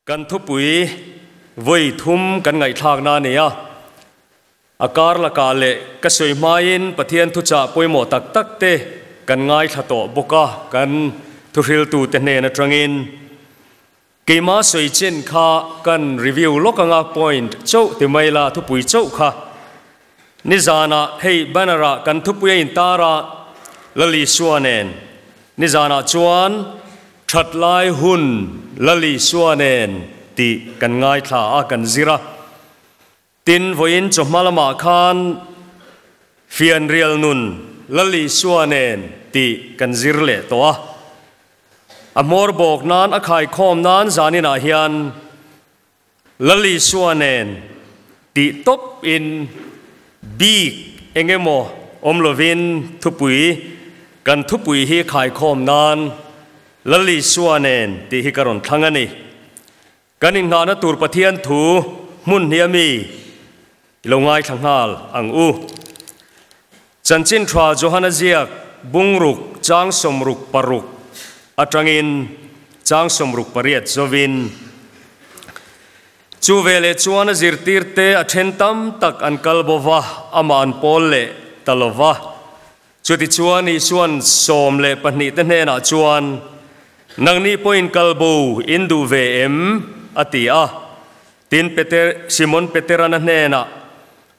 Kan thupui vawi thum kan ngaihthlakna a ni a, a kar lakah leh ka sawi hmain Pathian thuchah pawimawh tak tak te kan ngaithla tawh bawk a, kan thuhriltute hnen atangin keimah sawi chen kha kan review lawk anga point chauh ti mai la thupui chauh kha nizanah hei banner ah kan thupui a intar a, Lalisua nen nizanah chuan That lai hun Lal Isua nen tih kan ngaithla a, kan zir a. Tin, vawiin chawhma lamah khan Fianrial nun Lal Isua nen tih kan zir leh tawh a. A hmawr bawk nan, a khaikhawm nan zaninah hian Lal Isua nen tih tawp in bik eng emaw awm lovin thupui kan thupui hi khaikhawm nan Lal Isua nen tih hi ka rawn thlang a ni. Kan inghahna tur Pathian thu hmun hnih a mi i lo ngaithla nghal ang u. Chanchin tha Johana ziak bungruk chang 66 atangin chang 68 zovin Chu veleh chuan a zirtirte a then tam tak an kal bo va, amah an pawl leh ta lo va. Chutichuan Isua'n 12 te hnenah chuan, Nangni pawhin kal bo in duh ve em? a ti a. Tin, Peter, Simon Peteran a hnenah,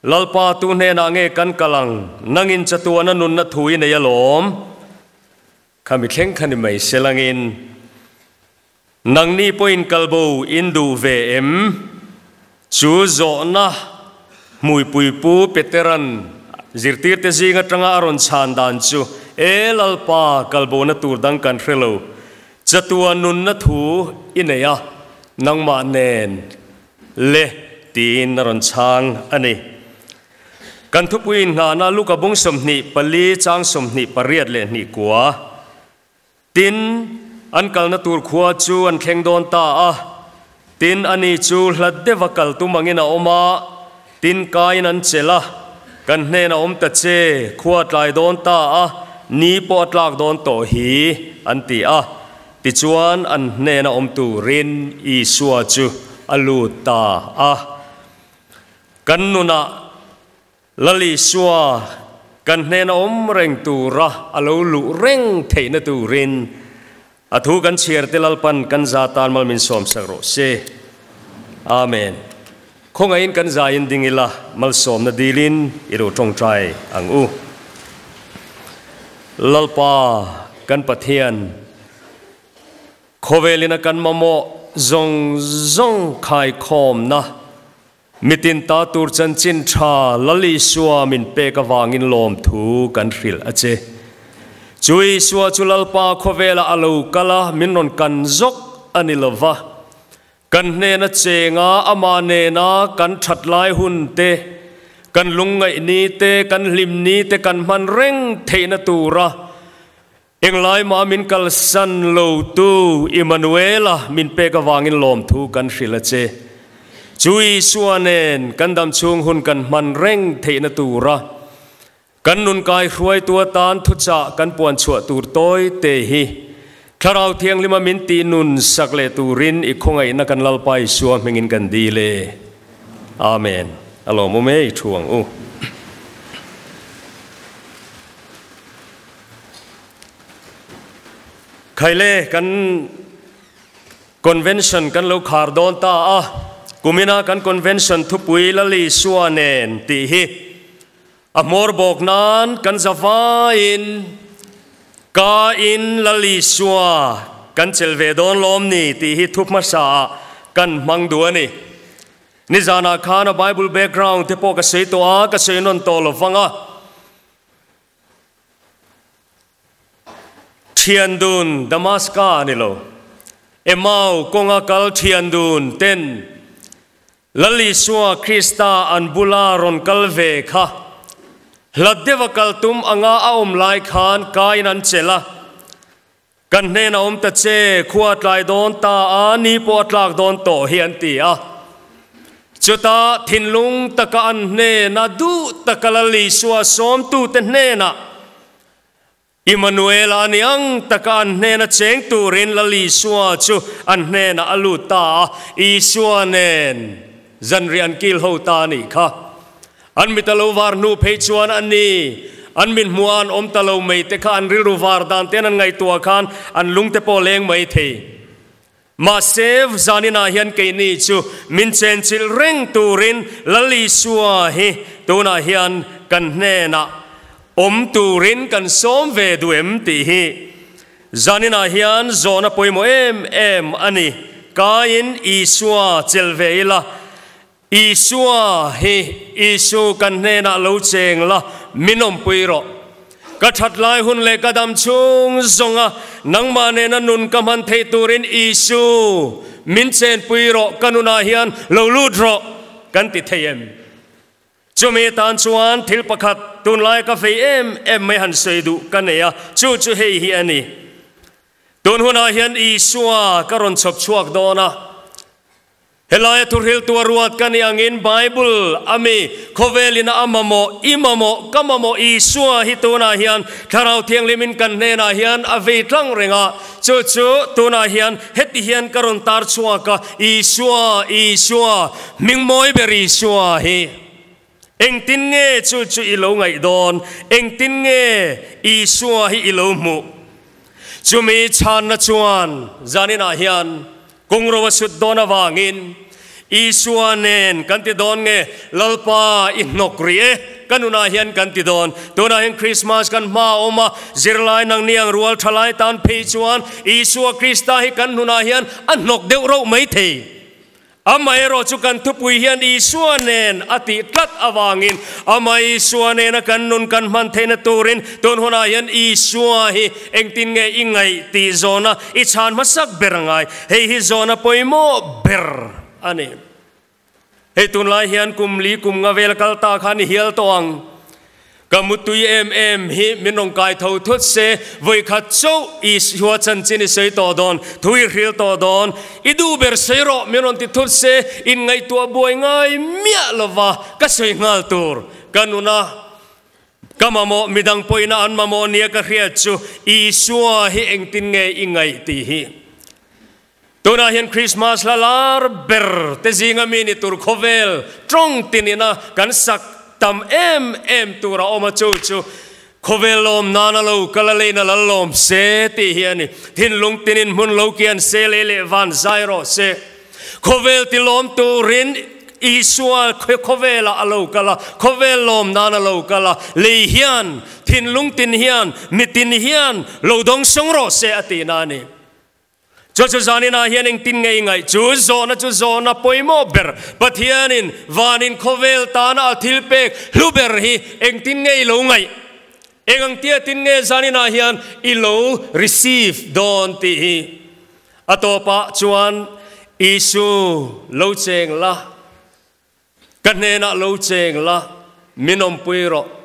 Lalpa, tu hnenah nge kan kal ang? Nangin chatuana nunna thu i nei alawm. Khami thleng kha ni mai selangin, Nangni pawhin kalbo in duh ve em? Chu zawhna hmuipui Pu Peteran zirtirte zing atanga a rawn chhan dan chu, E Lalpa, kalbona tur dang kan hre lo. Chatuan nunna thu i nei a, nangmah nen le tiin a rawn chhang a ni. Kan thupui inngahna Luka bung 24 chang 28 leh hnih kua. Tin, an kalna tur khua chu an thleng dawn ta a. Tin, ani chu hlat deuha kal tum angin a awm a, tin kaiin an chelh a, Kan hnenah awm ta che, khua tlai dawn ta a, ni pawh a tlak dawn tawh hi, an ti a. Tichuan, an hnena awm turin Isua chu a lut ta a. Kan nunah Lal Isua kan hnena awm reng tura a lo luh reng theihna turin a thu kan chhiar te Lalpan kan za tan mal min sawmsak rawh se. Amen. Khawngaihin kan zaiin ding ila malsawmna dilin i lo tawngtai ang u. Lalpa kan Pathian, khawvelin a kan mamawh zawng zawng khaikhawmna Mitin ta tur chanchin tha Lal Isua min pek avangin lawmthu kan hrilh a che. Chu Isua chu Lalpa khawvelah a lo kal a, min rawn kan zawk a ni lo va. Kan hnena chenga amah nena kan that lai hun te, kan lungngaih ni te, kan hlim ni te kan hman reng theihna tura Englai mah min kalsan lo tu Immanuela min pek avangin lawmthu kan hrilh a che. Chu Isua nen kan dam chhung hun kan hman reng theihna tura kan nun kai hruaitu atan thuchah kan puan chhuah tur tawi te hi Thlarau Thianghlima min tih nun sak leh turin i khawngaihna kan Lalpa Isua hmingin kan dil e. Amen. A lawmawm e i thu ang u. Khaile kan convention kan lo khar dawn ta a, kumina kan convention thupui Lal Isua nen tih hi a hmawr bawk nan kan zavaiin ka in Lal Isua kan chelh ve dawn lawm ni tih hi thu hmasa ah kan hmang duh a ni. Nizanah khan a Bible background te pawh ka sawi tawh a, ka sawi nawn tawh lovang a. Thian dun Damaska a ni lo. Emau kawnga kal thian dun ten Lal Isua Krista an bula rawn kal ve kha hlat deuha kal tum anga a awm lai khan kaiin an chelh a. Kan hnenah awm ta che, khua tlai dawn ta a, ni pawh a tlak dawn tawh hi an ti a. Chutah thinlung taka an hnena duh taka Lal Isua sawmtute hnenah. Immanuela a ni ang taka an hnena cheng turin Lal Isua chu an hnenah a lut ta a, Isua nen zanriah an kil ho ta a nih kha. An mit a lo var hnu phei chuan a ni, an mit hmuh a an awm ta lo mai te kha an rilru var dan ten an ngaihtuah khan an lung te pawh leng mai thei. Mahse, zaninah hian keini chu min chenchilh reng turin Lal Isua hi tunah hian kan hnenah awm turin kan sawm ve duh em tih hi zaninah hian zawhna pawimawh em em a ni. Kaiin Isua chelh ve ila, Isua hi Isu kan hnenah lo cheng la, min awmpui rawh. Ka that lai hun leh ka dam chhung zawnga nangmah nena nun ka hman theih turin Isu min chenpui rawh, ka nunah hian lo lut rawh kan ti thei em? Chumi atan chuan thil pakhat tunlai ka fei em em mai han sawi duh ka nei a, chu chu hei hi a ni. Tun hunah hian Isua ka rawn chhawp chhuak dawn a. Helaia thuhriltu a ruat ka nih angin Bible a mi khawvelin a mamawh, i mamawh, ka mamawh Isua hi tunah hian Thlarau Thianghlimin kan hnenah hian a vei tlang reng a, chu chu tunah hian heti hian ka rawn tar chhuak a, Isua, Isua, hming mawi ber Isua hi. Engtin nge chu chu i lo ngaih dawn? Engtin nge Isua hi i lo hmuh? Chumi chhanna chuan zaninah hian kawngro a sut dawn avangin Isua nen kan ti dawn nge, Lalpa i hnawk rih e, ka nunah hian kan ti dawn. Tunah hian Krismas kan hma a awm a, zirlai nang niang rual thalai tan phei chuan Isua Krista hi kan nunah hian a hnawk deuh rauh mai thei. Amaherawh chu kan thupui hian Isua nen a tih tlat avangin Amah Isua nena kan nun kan hman theihna turin tun hunah hian Isua hi engtin nge i ngaih tih zawhna i chhan hmasak ber a ngai. Hei hi zawhna pawimawh ber a ni. Hei tunlai hian kum li kum nga vel kal ta khan i hial tawh ang. Ka mutui em em hi min rawn kai tho thut se, vawikhat chauh Isua chanchin i sawi tawh dawn, thu i hril tawh dawn, i duh ber sawi rawh min rawn ti thut se, inngaihtuah buai ngai miah lova ka sawi nghal tur. Ka nuna ka mamawh midang pawhina an mamawh nia ka hriat chu Isua hi engtin nge i ngaih tih hi. Tunah hian Krismas hla lar ber te zinga mi ni tur khawvel tawng tinina kan sak tam em em tur a awm a, chu chu khawvel lawm nana lo kal a leina lal lawm se tih hi a ni. Thinlung tinin hmun lo kian se lei leh van zai rawh se. Khawvel ti lawm turin Isua khawvelah a lo kal a, khawvel lawm nana lo kal a, lei hian, thinlung tin hian, mitin hian lo dawngsawng rawh se a tihna a ni. Chu chu zaninah hian engtin nge i ngaih? Chu zawhna chu zawhna pawimawh ber, Pathianin vanin khawvel tana a thil pek hlu ber hi engtin nge i lo ngaih? Eng ang tia tin nge zaninah hian i lo receive dawn tih hi? A tawpah chuan Isu lo cheng la. Ka hnenah lo cheng la, min awmpui rawh.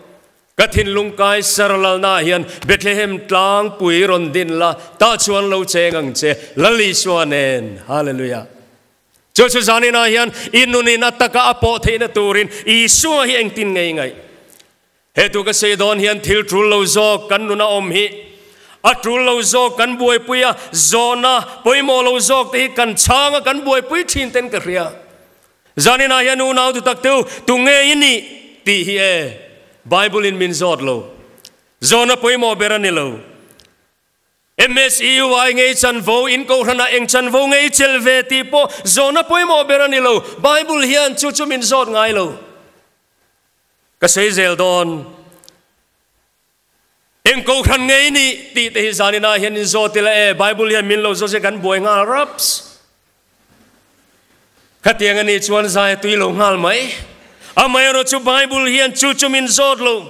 Ka thinlung kai sar lalnaah hian Bethlehem tlangpui rawn din la, tah chuan lo cheng ang che, Lal Isua nen. Hallelujah. Chu chu zaninah hian i nunin a taka a pawh theihna turin Isua hi engtin nge i ngaih? He tu ka sawi dawn hian thil tul lo zawk kan nuna awm hi a tul lo zawk kan buaipui a, zawhna pawimawh lo zawk te hi kan chhang a kan buaipui thin ten ka hria. Zaninah hian unau tu tak teu tu nge i nih tih hi e Bible in min zawt lo. Zawhna pawimawh ber a ni lo. MSEY ngei chanvo, in kohhranah eng chanvo ngei chelh ve tih pawh zawhna pawimawh ber a ni lo. Bible hian chu chu min zawt ngai lo. Ka sawi zel dawn. Eng kohhran ngei nih tih te hi zaninah hian in zawt ila e, Bible hian min lo zawt se kan buai nghal raps. Khatiang a nih chuan zai a tui lo nghal mai. Amaherawh chu Bible hian chu chu min zawt lo.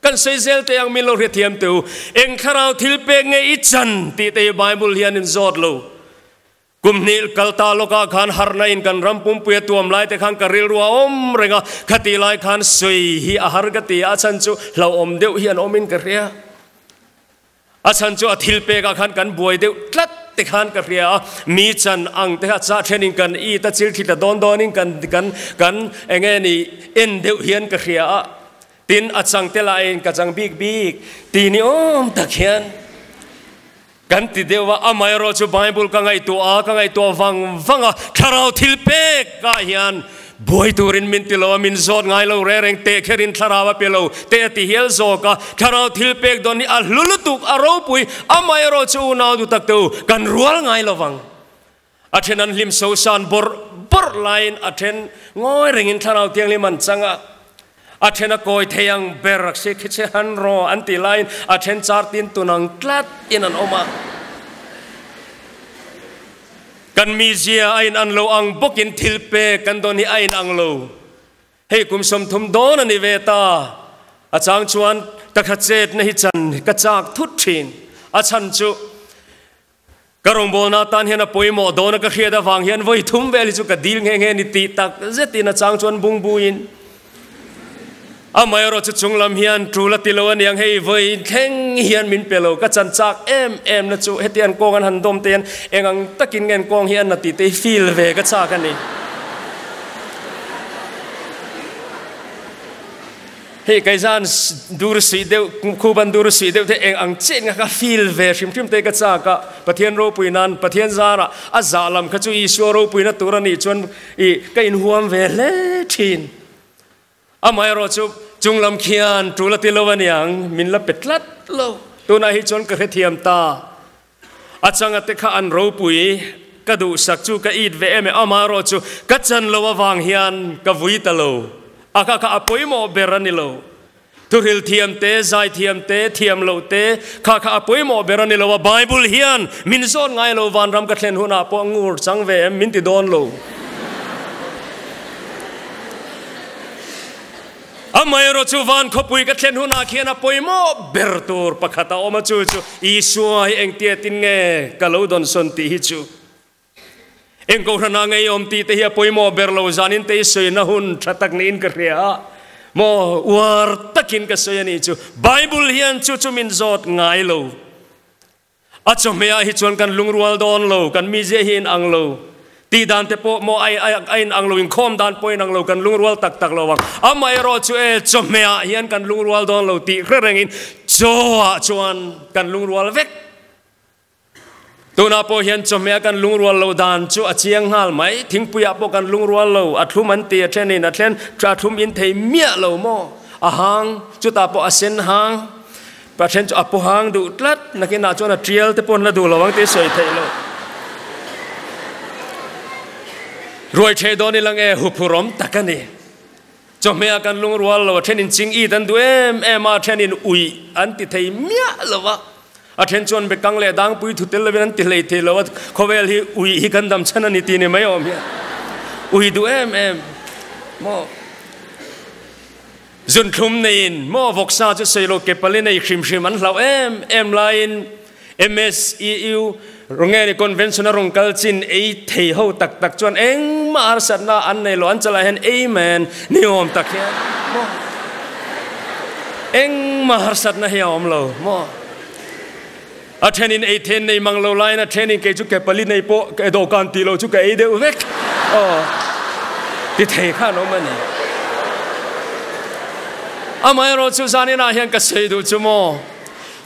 Kan sawi zel teh ang min lo hrethiam teh u. Eng thlarau thil pek nge i chan tih te hi Bible hian in zawt lo. Kum hnih kal ta lawkah khan harhna in kan ram pumpui a tuam lai te khan ka rilru a awm reng a, khati lai khan sawi hi a har ka ti a, a chhan chu hlauhawm deuh hi an awm in ka hria. A chhan chu a thil pekah khan kan buai deuh tlat te khan ka hria a, mi chan ang te kha chah thenin kan it a, chil thli tla dawn dawnin kan kan kan eng nge ni en deuh hian ka hria a. Tin, a chang te lahin ka chang bik bik ti ni awm tak hian kan ti deuh a, amaherawh chu Bible ka ngaihtuah a, ka ngaihtuah vang vang a, thlarau thil pek ah hian buai turin min ti lo a, min zawt ngai lo reng reng teh kherin thlarau a pe lo teh a ti hial zawk a, thlarau thil pek dawn hi a hlu lutuk, a ropui, amaherawh chu unau duh tak te u, kan rual ngai lo vang. A then an hlim sosan bawrh bawrh laiin a then ngawi rengin thlarau thianghlim an chang a, a then a kawi thei ang ber a si khi che han raw an tih laiin a then char tin tun ang tlat in an awm a. Kan mizia a in an lo ang bawkin thil pek kan dawn hi a in ang lo. Hei kum 30 dawn a ni ve ta. A chang chuan takha chetna hi chan ka chak thut thin. A chhan chu Ka rawngbawlna atan hian a pawimawh dawn a ka hriat avang hian vawi thum vel hi chu ka dil nghe nghe ni tih tak zetin a chang chuan bungbuin amaherawh chu chung lam hian tul a ti lo aniang hei vawi thleng hian min pe lo ka chan chak em em na chu hetiang kawng an han dawm te hian eng ang takin nge an kawng hi an na tih te hi feel ve ka chak a ni. Hei kei zan dur si deuh, khuban dur si deuh te eng ang chet nga ka feel ve hrim hrim te ka chak a, Pathian ropui nan, Pathian zarah a zah lam kha chu Isua ropuina tur a nih chuan i ka inhuam ve hle thin. Amaherawh chu chung lam khian tul a ti lo aniang, min la pe tlat lo. Tunah hi chuan ka hrethiam ta. A changa te kha an ropui, ka duhsak chu ka it ve em e, amaherawh chu ka chan lo avang hian ka vui ta lo. A kha kha a pawimawh ber a ni lo. Thuhril thiam te, zai thiam te, thiam loh te, kha kha a pawimawh ber a ni lo a, Bible hian min zawt ngai lo, vanram ka thlen hunah pawh ngur chang ve em min ti dawn lo. Amaherawh chu van khawpui ka thlen hunah khian a pawimawh ber tur pakhat a awm a, chu chu Isua hi engtia tin nge ka lo dawnsawn tih hi chu eng kohhranah ngei awm tih te hi a pawimawh ber lo, zanin te i sawina hun tha tak niin ka hria a, maw uar takin ka sawi a nih chu, Bible hian chu chu min zawt ngai lo. A chawhmehah hi chuan kan lungrual dawn lo, kan mizia hi inang lo, tih dan te pawh maw a inang lo, inkhawm dan pawh inang lo, kan lungrual tak tak lo ang. Amaherawh chu e, chawhmehah hian kan lungrual dawn lo tih hre rengin chawah chuan kan lungrual vek. Tunah pawh hian chawhmehah kan lungrual lo dan chu a chiang nghal mai, thingpuiah pawh kan lungrual lo, a thlum an ti a thenin a thlen, a thlum in thei miah lo maw, a hang, chutah pawh a sen hang. Pathian chu a pawhang duh tlat, nakinah chuan a tial te pawh an la duh lo ang tih sawi theih loh. Ruai thei dawn ilang e, huphurawm tak a ni. Chawhmehah kan lungrual lo, a thenin ching it an duh em em a, a thenin uih an ti thei miah lo a, a then chuan bekang leh dangpui thu tel lovin an ti hlei thei lo a, khawvel hi uih hi kan dam chhan a ni tih ni mai awm hian uih duh em em maw. Zunthlum neiin maw vawksa chu sawi lo ke pali nei hrim hrim an hlauh em em laiin MSEU nge ni convention a rawn kal chin ei thei ho tak tak chuan engmah harsatna an nei lo an chalah hian Amen ni awm tak hian maw engmah harsatna hi a awm lo maw a thenin ei then nei mang lo laiin a thenin kei chu ke pali nei pawh ke dawhkan tih loh chu ka ei deuh vek aw ti thei kha an awm a ni. Amaherawh chu zaninah hian ka sawi duh chu maw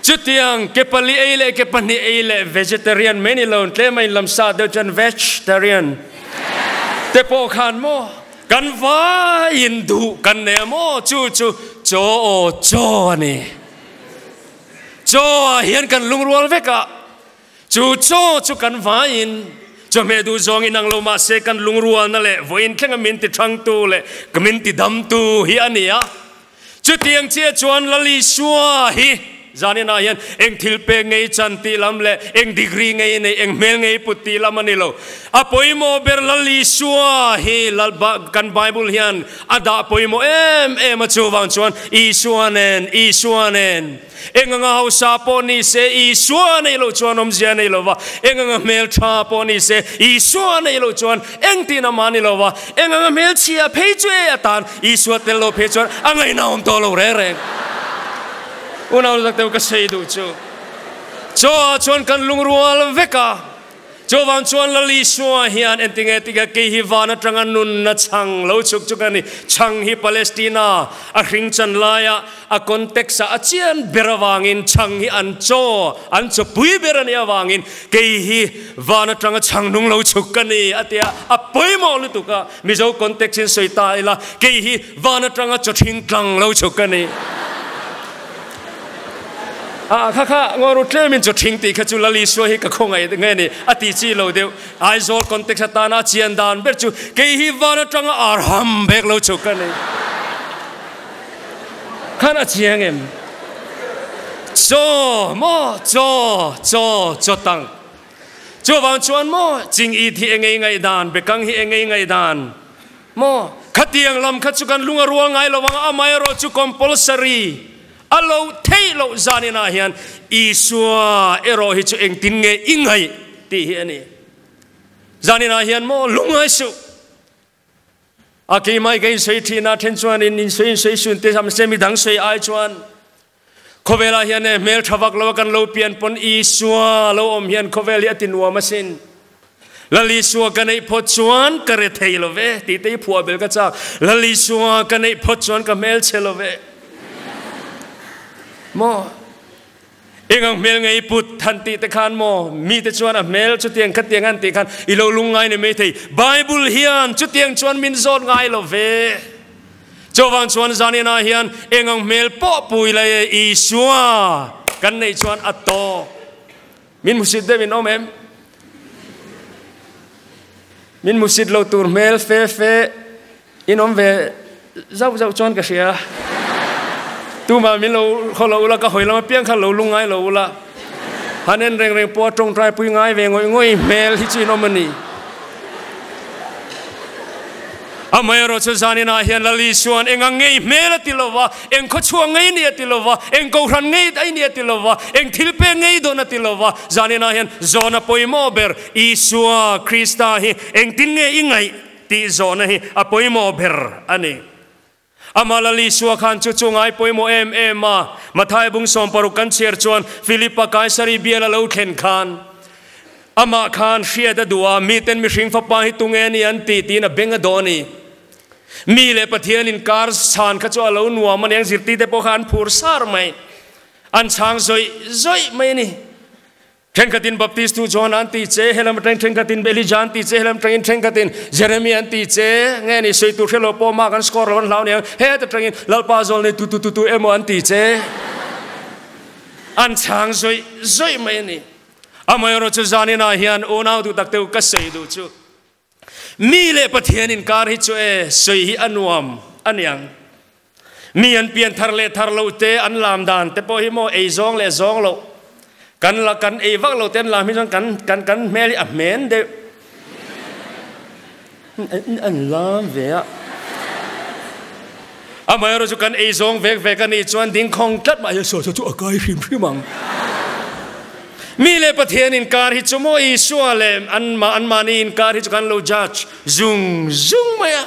chutiang ke pali ei leh ke pahnih ei leh vegetarian mai ni lo tlem a inlam sa deuh chuan vegetarian te pawh khan maw kan vaiin duh kan nei a maw chu chu chaw aw chaw a ni. Chaw ah hian kan lungrual vek a, chu chaw chu kan vaiin chawhmeh duh zawng inang lo mahse kan lungrualna leh vawiin thlenga min ti thangtu leh min ti damtu hi a ni a. Chutiang chiah chuan Lal Isua hi zaninah hian eng thil pek ngei chan tih lam leh eng degree ngei nei eng hmel ngei put tih lam a ni lo. A pawimawh ber Lal Isua hi kan Bible hian A dah pawimawh em em a, chuvang chuan Isua nen, Isua nen. Eng anga hausa pawh ni se, Isua nei loh chuan awmzia nei lo va, eng anga hmeltha pawh ni se, Isua nei loh chuan engtin a mah ni lo va, eng anga hmelchhia phei chu e atan Isua tel lo phei chuan a ngaihna awm tawh lo reng reng. Unau tak deuh ka sawi duh chu, chaw ah chuan kan lungrual vek a. Chuvang chuan Lal Isua hian entinge tika kei hi van atanga nunna chhang lo chuk chuk a ni. Chhang hi Palestina a hring chan laia a context ah a chian ber avangin chhang hi an chaw, an chawpui ber a nih avangin kei hi van atanga chhang nung lo chuk ka ni a tia a pawimawh lutuk a. Mizo context in sawi ta ila kei hi van atanga chawthing tlang lo chuk ka ni. A kha kha ngaw ru tlemin chawthing tih kha chu Lal Isua hi ka khawngaih nge ni a ti chi lo deuh. Aizawl context atana a chian dan ber chu kei hi van atanga arham bek lo chuk ka ni. Khan a chiang em? Chaw maw chaw chaw chaw tang. Chuvang chuan maw ching it hi engei ngaihdan bekang hi engei ngaihdan maw khatiang lam kha chu kan lung a rual ngai lo ang amaherawh chu compulsory a lo theih loh zaninah hian Isua erawh hi chu engtin nge i ngaih tih hi a ni. Zaninah hian maw lungngai suh. A keimah ka insawi thin a, then chuan in insawi insawi sun te sam se midang sawi ai chuan khawvelah hian e hmel tha vak lo a kan lo pian pawn Isua lo awm hian khawvel hi a ti nuam asin. Lal Isua ka neih phawt chuan ka re thei lo ve tih te hi phuah bel ka chak. Lal Isua ka neih phawt chuan ka hmel chhe lo ve. Maw? Eng ang hmel nge i put than tih te khan maw? Mite chuan a hmel chutiang khatiang an tih khan i lo lung ngai ni maithei. Bible hian chutiang chuan min zawt ngai lo ve. Chuvang chuan zaninah hian eng ang hmel pawh pui lai e Isua kan neih chuan a tawk. Min hmusit deuh in awm em? Min hmusit lo tur hmel fe fe In awm ve zauh zauh chuan ka hria. Tumah min lo khaw lo ula, ka hawi lam apiang kha lo lung ngai lo ula. Han en reng reng pawh a tawngtai pui ngai ve ngawih ngawih hmel hi chu in awm a ni. Amaherawh chu zaninah hian Lal Isua'n eng ang ngei hmel a ti lo va, eng khawchhuah ngei ni a ti lo va, eng kohhran ngei ai ni a ti lo va, eng thil pek ngei dawn a ti lo va, zaninah hian zawhna pawimawh ber Isua Krista hi engtin nge i ngaih? Tih zawhna hi a pawimawh ber a ni. Amah Lal Isua khan chu chu ngai pawimawh em em a, Mathai bung 60 kan chhiar chuan Philipa Kaisari bial a lo thlen khan amah khan hriat a duh a, miten mihring fapa hi tunge ni an ti tiin a beng a dawh a ni. Mi leh Pathian inkar chhan kha chu a lo nuam a ni ang, zirtite pawh kha an phur sar mai, an chhang zawih zawih mai a ni. Thenkhatin Baptist tu John an ti che, helam atangin thenkhatin Elijah an ti che, helam atangin thenkhatin Jeremiah an ti che, nge ni sawi tur hrelo pawh mah kan score lo an hlau niang, het atangin Lalpa zawl nei tu tu tu tu emaw an ti che. An chhang zawih zawih mai a ni. Amaherawh chu zaninah hian unau duh tak te u ka sawi duh chu Mi leh Pathian inkar hi chu e sawi hi a nuam a niang. Mi an pian thar leh thar loh te an lam dan te pawh hi maw ei zawng leh zawng loh kan la kan ei vak loh te an lam hi chuan kan kan kan hmel hi a hmen deuh. An lam ve a. Amaherawhchu kan ei zawng vek vek a nih chuan ding khawng tlat mah hi saw saw chu a kai hrim hrim ang. Mi leh Pathian inkar hi chu maw Isua leh anmah anmahni inkar hi chu kan lo judge zung zung mai a.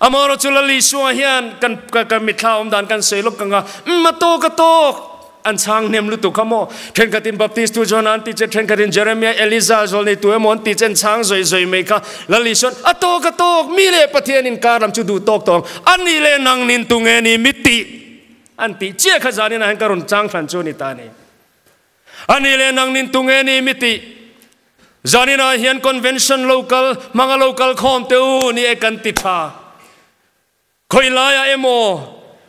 Amaherawhchu Lal Isua hian kan kan mitthla awm dan kan sawi lawk ang a, umm a tawk a tawk an chhang hnem lutuk kha maw. Thenkhatin Baptist tu John an ti che, thenkhatin Jeremiah, Eliza zawl nei tu emaw an ti che, an chhang zawih zawih mai kha. Lal Isuan, A tawk, a tawk, mi leh Pathian inkar lam chu duh tawk tawh ang, a ni leh nang nin tu nge ni mi tih an tih chiah kha zanin ah hian ka rawn chang hran chu a ni ta a ni. A ni leh nang nin tu nge ni mi tih zanin ah hian convention lo kal hmanga lo kal khawm te u ni e kan ti tha. Khawi laiah emaw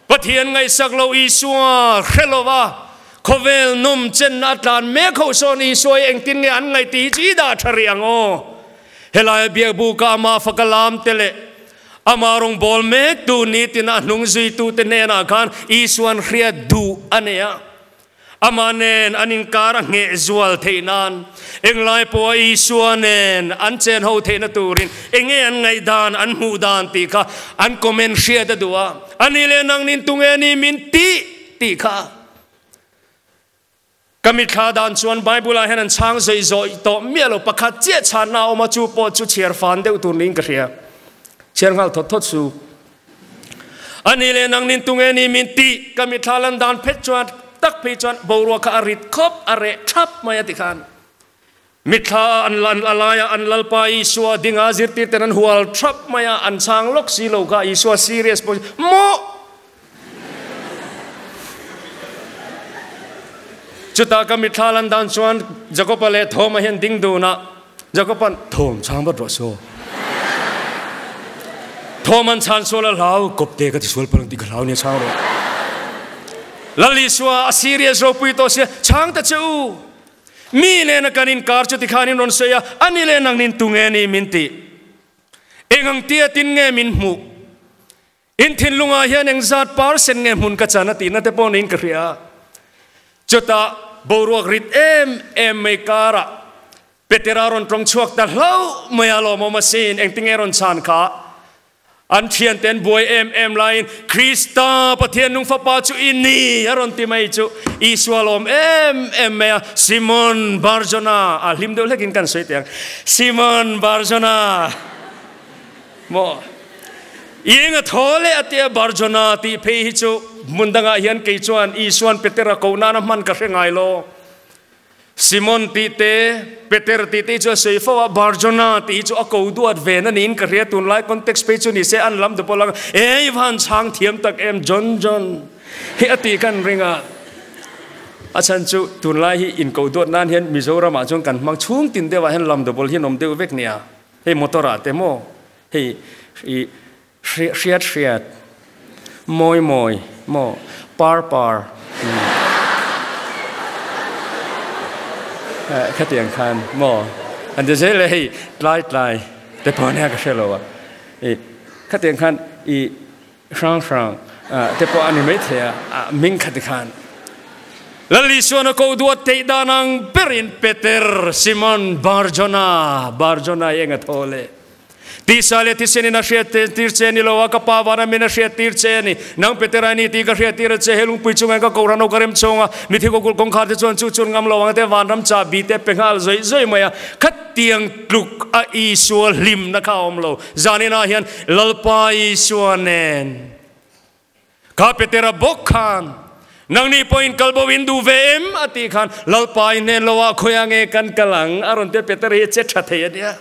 Pathian ngaihsak lo Isua hre lova khawvel nawm chenna a tlan mek ho sawn Isua hi engtin nge an ngaih tih hi chu i dah tha rih ang aw. Helaia biakbuka amah faka lam te leh amah rawngbâwl mektu nitina a hnung zuitute hnenah khan Isua'n hriat duh a nei a. Amah nen an inkar a ngheh zual theih nan, englai pawha Isua nen an chen ho theihna turin enge an ngaihdan, an hmuh dan tih kha an comment hriat a duh a. A ni leh nang nin tunge ni min tih tih kha ka mitthla dan chuan Bible ah hian an chhang zawih zawih tawh miah lo, pakhat chiah chhanna a awm a, chu pawh chu chhiar fan deuh tur niin ka hria. Chhiar nghal thawt thawt su. A ni leh nang nin tunge ni min tih ka mitthla lan dan phet chuan tak phei chuan boruak kha a rit khawp a reh thap mai a ti khan. Mitthla an a laia an Lalpa Isua dinga zirtirten an hual thap mai a, an chhang lawk si lo kha Isua serious pawh maw? Chutah ka mitthla lan dan chuan Jakoba leh Thoma hian ding dun a, Jakoba'n Thom chhang vat rawh saw. Thoma'n chhan sual a hlau, kawpte ka ti sual palh ang tih ka hlau nia chhang rawh. Lal Isua a serious ropui tawh sia, chhang ta che u. Mi nena kan inkar chu tikhan in rawn sawi a, a ni leh nang nin tunge ni min tih? Eng ang tia tin nge min hmuh? In thinlungah hian eng zat percent nge hmun ka chan a tihna te pawh niin ka hria. Chutah boruak rit em em mai karah Petera rawn tawng chhuak ta hlauh mai a, lawmawm asin, engtinge rawn chhan kha? An thiante an buai em em laiin, Krista, Pathian nung Fapa chu i ni, a rawn ti mai chu Isua lawm em em mai a, Simon Barjona, a hlim deuh hlekin kan sawi teh ang, Simon Barjona, maw, i eng a thaw leh a tia Barjona tih phei hi chu hmun dangah hian kei chuan Isuan Petera koh nana hman ka hre ngai lo. Simon tih te, Peter tih te hi chu a sawi fo a, Barjona tih hi chu a ko duat ve na niin ka hria, tunlai context phei chu ni se an lam dupawl ang, e i van chhang thiam tak em John John hi a tih kan ring a, a chhan chu tunlai hi inko duat nan hian Mizoram ah chuan kan hmang chhung tin deuh ah hian lam dupawl hi an awm deuh vek nia, hei motor ah te maw hei i Hriat hriat, mawi mawi, maw, par par, khatiang khan maw an ti zel e, hei tlai tlai te pawh nia ka hre lo a, i khatiang khan i hrang hrang te pawh a ni maithei a, hming khati khan Lal Isuan a ko duat theih dan ang berin Peter, Simon, Barjona, Barjona i eng a thaw le? Tisa leh thisen in a hriat tir che ni lo a, ka pa vana min a hriat tir che a ni. Nang Petera ni tih ka hriat tir a che, he lungpui chungah ka kohhran ho ka rem chhung a, mithi kawkulh kawngkhar te chuan chu chun ngam lo ang te vanram chahbi te pe nghal zawih zawih mai a, khatiang tluk a Isua hlimna kha a awm lo. Zaninah hian Lalpa Isua nen Kha Petera bawk khan, Nangni pawhin kal bo in duh ve em? a tih khan, Lalpa i hnen lo ah khawiah nge kan kal ang? a rawn ti a, Petera hi a che tha thei a nia.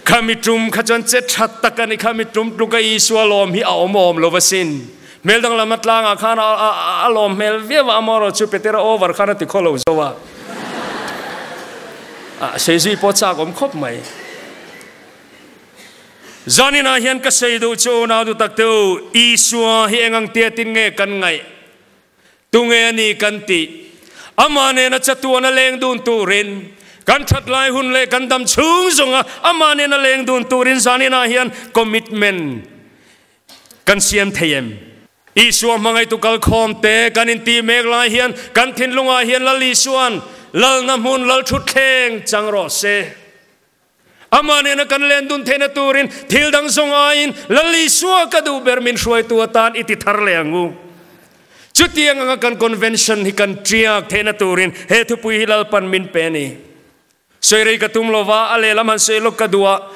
Kha mi tum kha chuan che tha tak a ni, kha mi tum tluka Isua lawm hi a awm awm lo asin. Hmel danglam a tlangah khan a lawm hmel viau a, amaherawhchu chu Petera over khan a ti khaw lo zo a. Seizui pawh chak awm khawp mai. Zaninah hian ka sawi duh chu unau du tak te u, Isua hi eng ang tia tin nge kan ngaih? Tunge a ni kan tih? Amah nena chatuan a leng dun turin, kan that lai hun leh kan dam chhung zawnga amah nena leng dun turin zaninah hian commitment kan siam thei em? Isua hmangaihtu kalkhawm te kan intih mek lai hian kan thinlungah hian Lal Isua'n Lalna hmun Lalthutthleng chang rawh se. Amah nena kan len dun theihna turin thil dang zawng aiin Lal Isua ka duh ber min hruaitu atan i ti thar leh ang u. Chutiang anga kan convention hi kan tiak theihna turin he thupui hi Lalpan min pe a ni. Sawi rei ka tum lova, a lehlam han sawi lawk ka duh a,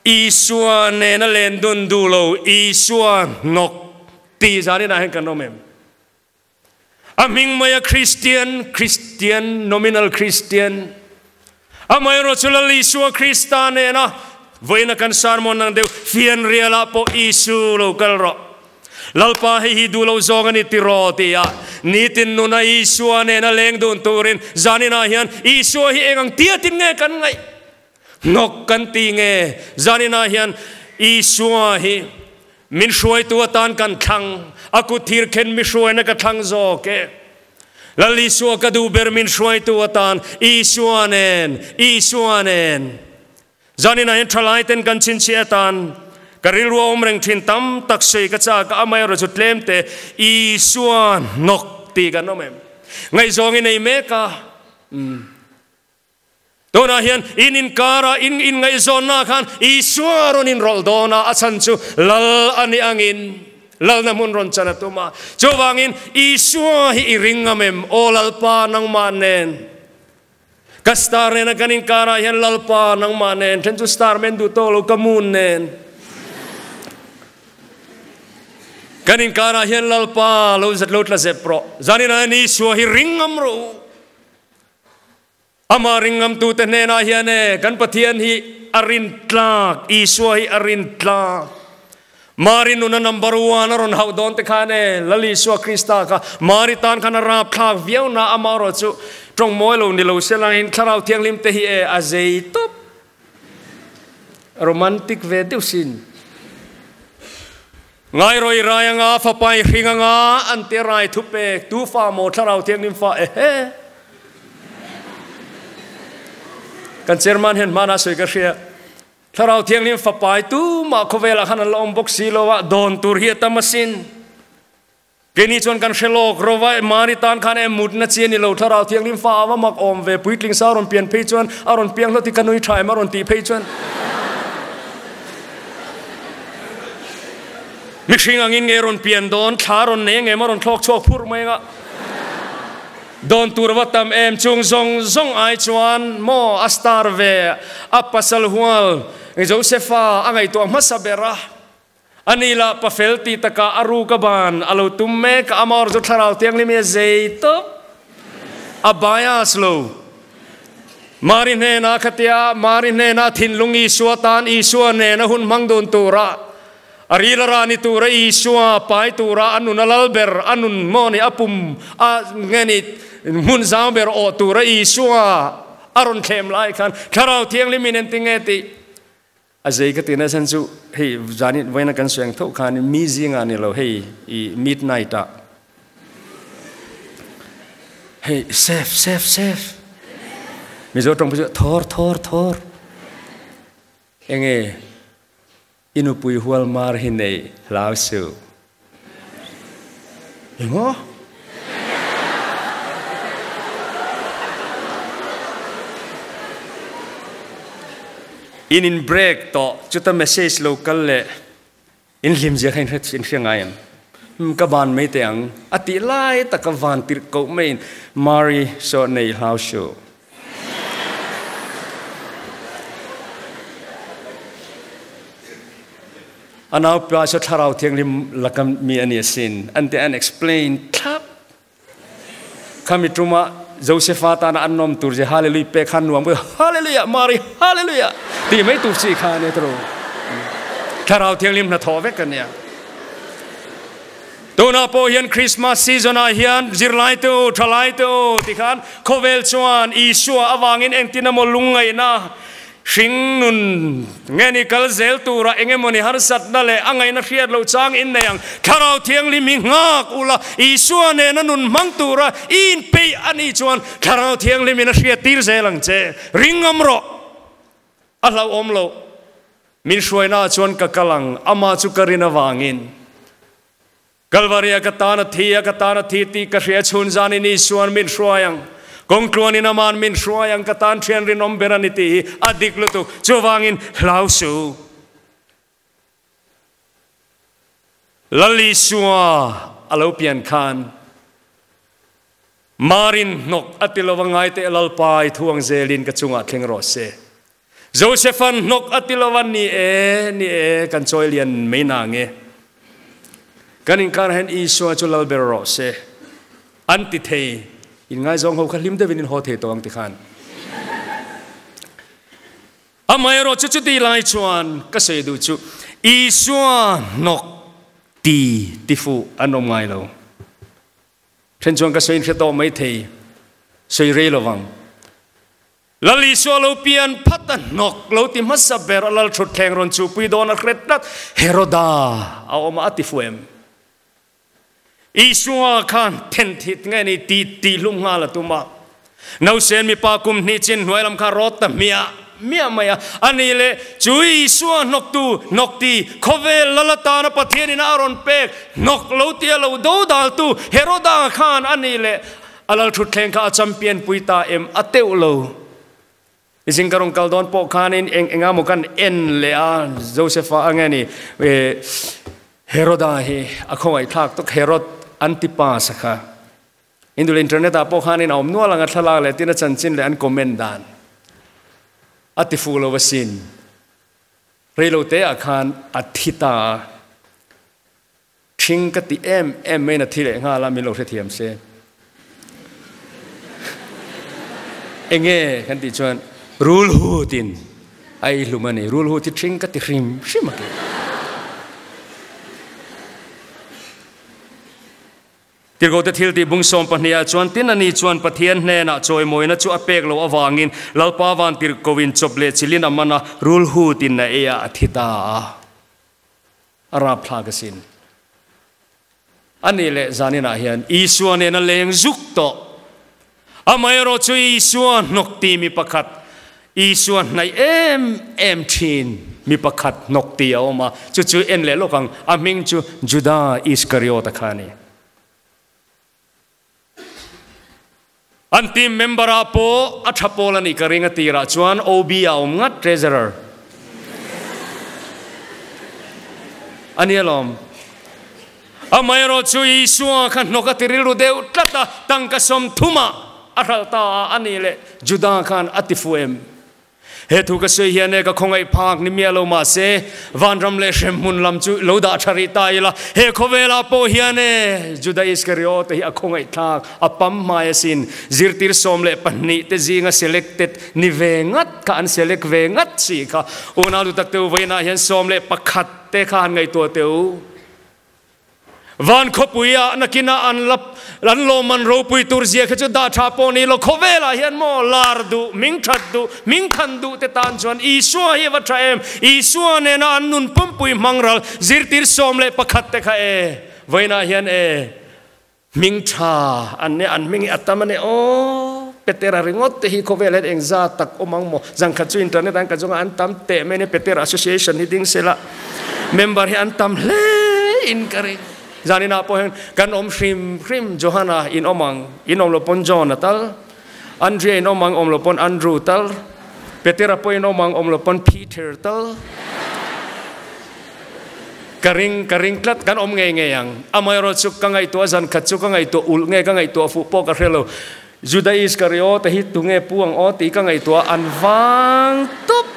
Isua nena len dun duh lo, Isua hnawk tih zanin ah hian kan awm em? A hming mai a Kristian, Kristian, nominal Kristian. Amaherawh chu Lal Isua Krista nena vawiina kan sermon ang deuh fianrialah pawh Isu lo kal rawh. Lalpa hei hi duh lo zawng a ni tiraw tia nitin nuna Isua nena leng dun turin zaninah hian Isua hi eng ang tiatin nge kan ngaih? Hnawk kan ti nge? Zaninah hian Isua hi Min hruaitu atan kan thlang, a kut thir khen mi hruaina ka thlang zawk e. Lal Isua ka duh ber min hruaitu atan, Isua nen, Isua nen. Zaninah hian thalai ten kan chhinchhiah atan, ka rilru a awm reng thin tam tak sawi ka chak a, amaherawh chu tlem te Isua hnawk tih kan awm em? Ngaihzawng i nei mek a, umm. Tunah hian in inkara in inngaihzawnna khan Isua rawn inrawlh dawn a, a chhan chu Lal a nih angin Lalna hmun rawn chan a tum a. Chuvangin Isua hi i ring ngam em? Aw Lalpa nangmah nen. Ka star nena kan inkarah hian Lalpa nangmah nen, then chu star men duh tawk lo ka moon nen. Kan inkarah hian Lalpa lo lo tla zep rawh. Zaninah hian Isua hi ring ngam rawh u. Amah ringngamtute hnenah hian e, kan Pathian hi a rintlak, Isua hi a rintlak. Mari nuna number one a rawn hauh dawn te khan e, Lal Isua Krista kha Mari tan khan a rapthlak viau na, amaherawh chu tawng mawi lo ni lo se langin Thlarau Thianghlim te hi e a zei tawp. Romantic ve deuh sin. Ngairawi rai anga fapai hring anga an ti rai thu pek tu fa maw Thlarau Thianghlim fa ehe. Kan chairman hian hmana sawi ka hria. Thlarau Thianghlim fapai tu mah khawvelah khan an la awm bawk si lo a, dawn tur hi a tam asin. Keini chuan kan hre lawk ro va, Mari tan khan em mutna chi a ni lo, Thlarau Thianghlim fa a va mak awm ve, puitling sa a rawn pian phei chuan a rawn piang hlawt hi ka nui tha em a rawn tih phei chuan mihring angin nge rawn pian dawn, thla rawn nei angem a rawn thlawk chhuak phurh mai anga dawn tur a va tam em, chung zawng zawng ai chuan maw a star ve a pasal hual Josepha a ngaihtuah hmasa ber a. A ni lah pafel ti takah a ruk a ban a lo tum mek a, amah chu Thlarau Thianghlim hi a zei tawp, a bias lo. Mari hnenah khatia Mari hnenah thinlung Isua tan Isua nena hun hmang dun tura a ril a rah ni tura Isua pai tura a nun a lal ber a nun maw ni a pum a nge ni hmun zau ber awh tura Isua a rawn thlem lai khan Thlarau Thianghlim in engtinge tih A zei ka ti na chan chu hei zan in voina kan suang tho khan mi zinga ni lo hei i midnight ah hei sef sef sef Mizo tawng chu thor thor thor enge inupui hual mar hi nei hlau su Engmaw? In in break tawh chuta message lo kal leh in hlim zia kha in hre in hria ngai em? Hmm, ka van mai teh ang a tih lai taka van tirh koh maiin Mari saw nei hlau suh. A naupa cu Thlarau Thianghlim laka mi a ni asin an ti an explain thlap. Khami ṭum ah Josepha tana an nom tur je hallelujah pe khan nuam hallelujah Mari hallelujah ti mai tur chi kha ne tro. Thlarau Thianghlim hna thaw vek ania. Tuna pawh hian Christmas season ah hian zirlai te u, thalai te u ti khan khawvel chuan Isua avangin engtin emaw lungngaihna Hring nun nge ni kal zel tura eng emawni harsatna leh a ngaihna hriat loh chang in nei ang. Thlarau Thianghlim hi nghak ula, Isua nena nun hmang tura i inpeih a nih chuan Thlarau Thianghlim in a hriat tir zel ang che. Ring ngam rawh. A hlauhawm loh. Min hruaina ah chuan ka kal ang, amah chu ka rin avangin. Kalvaria ka tan a thi a, ka tan a thi tih ka hria chhun zanin Isuan min hruai ang. Kawng tluanin aman min hruai ang, ka tan thian rinawm ber a ni tih hi a dik lutuk. Chuvangin hlau su. Lal Isua a lo pian khan Marin hnawk a ti lova ngai teh Lalpa i thu ang zelin ka chungah thleng rawh se. Josephan hnawk a ti lova ni e, ni e, kan chawi lian mai na nge. Kan inkar hian Isua chu lal ber rawh se. An ti thei. In ngaizawng ho kha hlim deuhin in haw thei tawh ang ti khan. Amaherawh chu chuti lai chuan ka sawi duh chu Isua hnawk ti ti fuh an awm ngai lo. Then chuan ka sawi in hre tawh mai thei. Sawi rei lovang. Lal Isua lo pian phat a hnawk lo ti hmasa ber a lal thutthleng rawn chuhpui dawn a hret tlat Heroda a awm a a ti fu em? Isua khan then thit nge ni ti tih hlum nghal a tum a. Nausen mipa kum hnih chin hnuai lam kha rawt ta hmiah hmiah mai a. A nih leh chu Isua hnawktu hnawk ti khawvel lal atana Pathianin a rawn pek hnawk lo tia lo dodaltu Heroda khan a nih leh A lal thutthleng kha a champion pui ta em? A teuh lo. I zing ka rawn kal dawn pawh khanin eng enga maw kan en leh a, Josepha a nge ni Heroda hi a khawngaih thlak tuk Herod Antipas a kha. Indul internet ah pawh khanin a awm nual ang a thlalak leh tin a chanchin leh an comment dan a ti fuh lo asin. Reilote ah khan a thi ta a. Ṭhing ka ti em em mai na thi leh nghal a, min lo hrethiam se. Enge kan tih chuan rulhutin a ei hlum a ni. Rulhut hi ṭhing ka ti hrim hrim a ke. Tirhkohte thiltih bung 12 ah chuan tin a ni chuan Pathian hnenah chawimawina chu a pek loh avangin Lalpa van tirhkohin chawp leh chilin a man a, rulhutin a ei a, a thi ta a. A rapthlak asin. A nih leh zaninah hian Isua nen a leng zuk tawh. Amaherawh chu Isua hnawk ti mi pakhat, Isua hnaih em em thin mi pakhat hnawk ti a awm a, chu chu en leh lawk ang, a hming chu Juda Iskariota kha a ni. An team member ah pawh a tha pawl a nih ka ring a tirah chuan OB a awm ngat treasurer a ni alawm. Amaherawh chu Isua kha hnawk a ti rilru deuh tlat a, tangka 30 ah a hralh ta a, a nih leh Juda khan a ti fu em? He thu ka sawi hian e ka khawngaih phak ni miah lo mahse vanram leh hremhmun lam chu lo dah tha rih ta ila, he khawvelah pawh hian e Juda Iskariote hi a khawngaih thlak a pam hmai asin. Zirtir 12 te zinga selected ni ve ngat kha an select ve ngat si kha. Unau dutak teu vawiinah hian 11 te kha han ngaihtuah teh u. Van khawpui ah nakinah an la an lawmman ropui tur zia kha chu dah tha pawh ni lo khawvelah hian maw lar duh, hming that duh, hming than duh te tan chuan Isua hi a va tha em? Isua nena an nun pumpui hmang ral zirtir 11 te kha e vawiinah hian e hming tha an nia an hming hi a tam a ni aw Petera ringawt te hi khawvel hian engza tak awm ang maw zangkhat chu internet an ka zawnga an tam teh mai nia Petera association hi ding sela member hi an tam hle in ka ring zaninah pawh hian kan awm hrim hrim Johana in awm ang in awm lo pawn John a tal Andrea in awm ang awm lo pawn Andrew tal Petera pawh in awm ang awm lo pawn Peter tal Ka ring, ka ring tlat, kan awm ngei ngei ang. Amaherawhchu ka ngaihtuah zan khat chu ka ngaihtuah ulh nge ka ngaihtuah fuh pawh ka hre lo. Juda Iskariota hi tunge pu ang aw tih ka ngaihtuah an vang tup.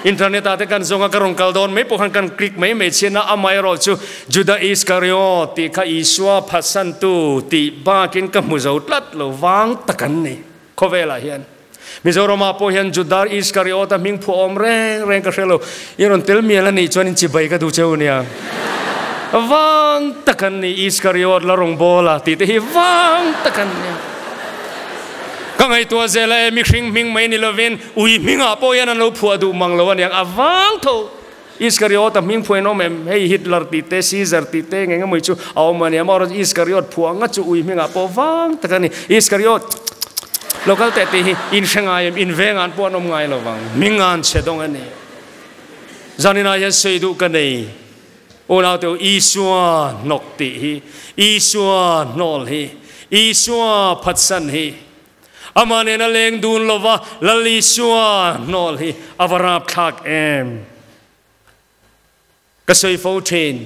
Internet ah te kan zawng a, ka rawn kal dawn mai pawh khan kan click mai mai chhin a, amaherawhchu Juda Iskariot tih kha Isua phatsantu tih bakin ka hmu zo tlat lo vang tak an ni khawvelah hian. Mizoramah pawh hian Juda Iskariota hming phuah awm reng reng ka hre lo. I rawn tel mial a nih chuan in chibai ka duh cheu nia. Vang tak an ni Iskariot la rawn bawl a tih te hi vang tak an nia. Ka ngaihtuah zel a e mihring hming mai ni lovin ui hmingah pawh hian an lo phuah duh mang lo aniang a vang tho. Iskariota hming phuah in awm em? Hei Hitler tih te Caesar tih te eng emaw chu a awm ania maw? Iskariot phuah nga chu ui hmingah pawh vang tak a ni. Iskariot lo kal teh tih hi in hre ngai em? In veng an pawh an awm ngai lo vang. Hming an chhe dawng a ni. Zaninah hian sawi duh ka nei. Unau teu Isua hnawk tih hi, Isua hnawl hi, Isua phatsan hi, Amah nena leng dun lova Lal Isua hnawl hi a va rapthlak em? Ka sawi fo thin,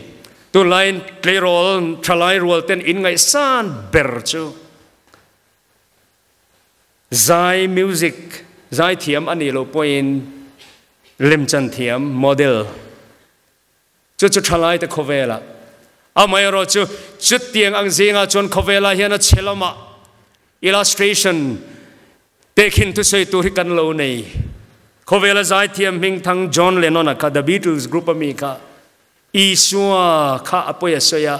tunlaiin tleirawl thalai rual ten in ngaihsan ber chu zai music zai thiam a nih loh pawhin lemchan thiam model chu chu thalai te khawvelah amaherawh chu chutiang ang zingah chuan khawvelah hian a chhe lamah illustration tehkhin thusawi tur hi kan lo nei. Khawvela zaithiam hming thang John Lennon a kha The Beatles group ami kha Isua kha a pawi a sawi a,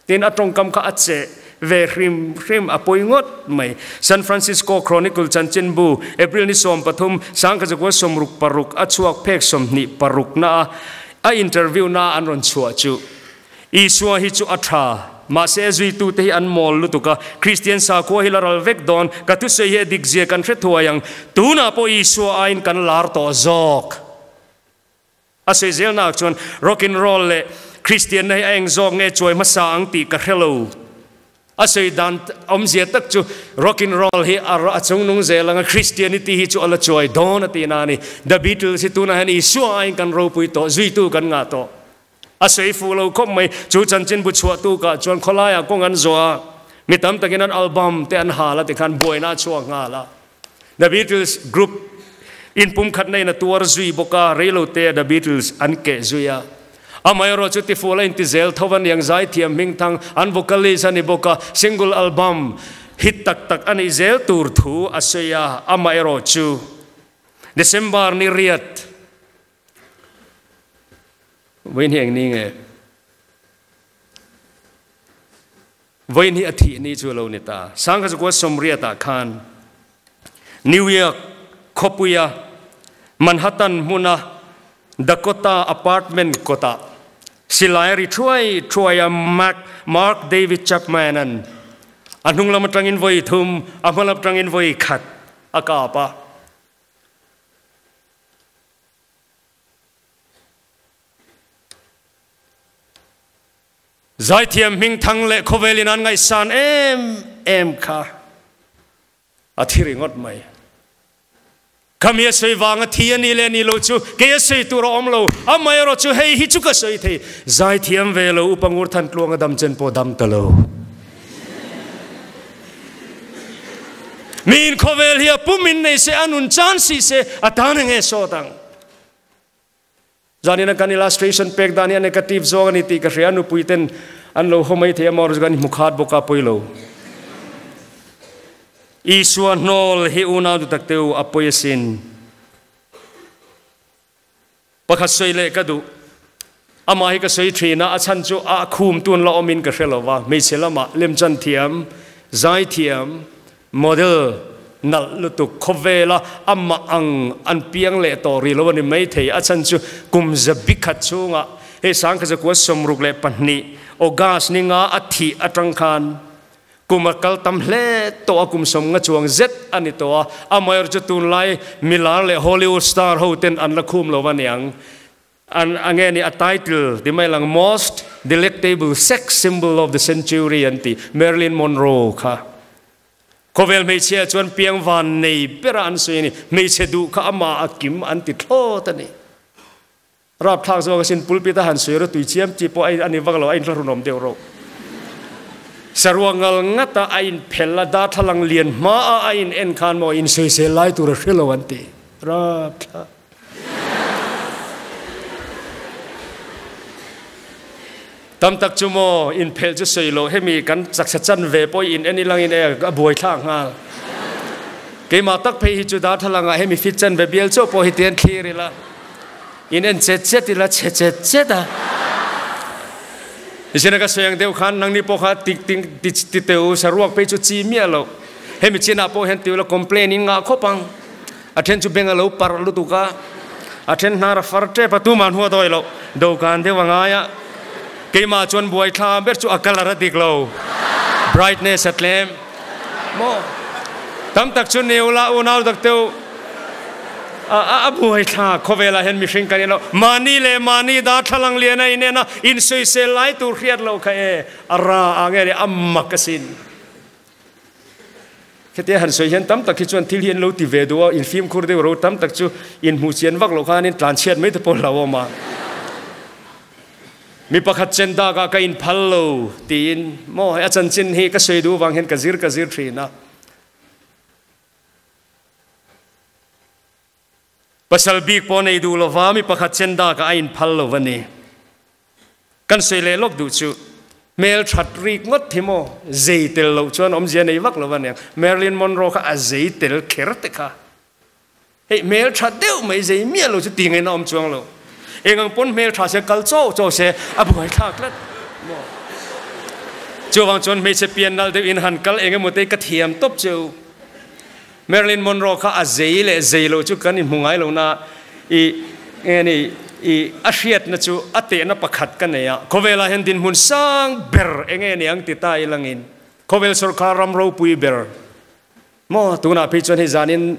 tin a tawngkam kha a che ve hrim hrim a pawi ngawt mai. San Francisco Chronicle chanchinbu April ni 13, 1966 a chhuak phek 26 na a a interview na an rawn chhuah chu Isua hi chu a tha, mahse a zuitute hi an mawl lutuk a, Kristian sakhua hi la ral vek dawn, ka thusawi hi a dik zia kan hre thuai ang, tunah pawh Isua aiin kan lar tawh zawk. A sawi zelnak chuan rock and roll leh Kristianna hi a eng zawk nge chuai hmasa ang tih ka hre lo. A sawi dan awmzia tak chu rock and roll hi a chungnung zel anga Christianity hi chu a la chuai dawn a tihna a ni. The Beatles hi tunah hian Isua aiin kan ropui tawh, zuitu kan ngah tawh. A sawi fuh lo khawp mai. Chu chanchinbu chhuahtu kah chuan khawlaiah kawng an zawh a, mi tam takin an album te an hal a tikhan buaina a chhuak nghal a. The Beatles group in pumkhatna in a tuar zui bawk a, reilo te The Beatles an keh zui a. Amaherawh chu tifual a inti zel tho a niang zaithiam hming thang an vocalist a ni bawk a, single album Hit tak tak a nih zel tur thu a sawi a, amaherawhchu December ni riat vawiin hi eng ni nge? Vawiin hi a thih ni chu a lo ni ta. Sangkhazakuat sawmriatah khan New York khawpuia Manhattan hmuna Dakota apartment kawtah silai a ri thuai thuai a, Mark David Chapman-a'n a hnung lam atangin vawi thum, a hma lam atangin vawi khat a kap a. Zaithiam hmingthang leh khawvelin an ngaihsan em em kha a thi ringawt mai. Khami a sawi vanga thi a ni leh ni lo chu kei a sawi tur a awm lo, amaherawh chu hei hi chu ka sawi thei, zaithiam ve lo upa ngur than tluang a dam chen pawh dam ta lo. Miin khawvel hi a pum in nei se, a nun chan si se, a tan eng nge sawt ang? Zanin a kan illustration pek dan hi a negative zawng a ni tih ka hria, nupui ten an lo haw mai thei a maw kan hmu khat bawk a pawi lo. Isua hnawl hi unau duh tak teu a pawi asin. Pakhat sawi leh ka duh. Amah hi ka sawi thin a, a chhan chu a khum tun la awmin ka hre lo va, hmeichhe lamah lemchan thiam, zai thiam, Model nalh lutuk khawvela amah ang an piang leh tawh rih lo a ni maithei. A chhan chu kum zabi khat chhungah hei Sangkhazakua 62 August ni nga a thih atang khan kum a kal tam hle tawh a, kum sawmnga chuang zet a ni tawh a. Amaherawhchu chu tunlai milar leh Hollywood star ho ten an la khum lo a niang. An a nge ni a title ti mai lang Most Delectable Sex Symbol of the Century an ti Marilyn Monroe kha khawvel hmeichhia chuan piang van nei bera an sawi a ni hmeichhe duh kha ama a kim an ti thlawt a ni rapthlak zawk asin pulpit a han sawi ro tui chiam chi pawh a ni vak lo a inthlahrunawm deuh ro saruak ngal ngata a in phel a darthlalang lian hma a a in en khan maw in sawisel lai tur a hre lo an ti rapthlak Tam tak chu maw inphelh chu sawi loh hemi kan chaksa chan ve pawh in en ilangin e a buai thlak nghal. Keimah tak phei hi chu darthlalang ah hemi fit chan ve bial chauh pawh hi tian thlir ila in en chet chet ila chhe chet chet a. Nichina ka sawi ang deuh khan nangni pawh kha ti ti ti teu saruak phei chu chi miah loh. Hemi chinah pawh hian ti ula complain in ngah khawp ang. A then chu beng a lo parh lutuk a, a then hnar a far tep a, tumah an huat awih loh. Dawhkan deuh a ngai a, keimah chuan buai thla ber chu a colour a dik lo, brightness a tlem maw? Tam tak chu neu la unau tak deuh a buai thla khawvelah hian mihring kan inlo mahni leh mahni darthlalang lian a inen a, insawisel lai tur hriat loh kha e, a ra ang e leh a mak asin. Hetia han sawi hian tam tak hi chuan thil hi an lo ti ve duh a, in fimkhur deuh ro tam tak chu in hmuh chian vak loh khan in tlan chhiat mai te pawh hlau awm a. Mi pakhat chen dak ah ka in phal lo tiin maw hei a chanchin hi ka sawi duh vang hian ka zir ka zir thin a. Pasal bik pawh nei duh lova mi pakhat chen dak ah a in phal lo a ni. Kan sawi leh lawk duh chu hmel that rik ngawt hi maw zei tel loh chuan awmzia nei vak lo aniang. Marilyn Monroe kha a zei tel kher te kha. Hei hmel tha deuh mai zei miah lo chu ti ngaihna awm chuang lo. Eng ang pawn hmel tha se kal chaw chaw se a buai thlak tlat maw. Chuvang chuan hmeichhe pian nalh deuh in han kal eng emaw te ka thiam tawp cheu. Marilyn Monroe kha a zei leh zei lo chu kan inhmu ngai lo na i nge ni i a hriatna chu a tehna pakhat ka nei a, khawvelah hian dinhmun sang ber enge ni ang ti ta ilangin khawvel sorkar ram ropui ber maw tunah phei chuan hei zanin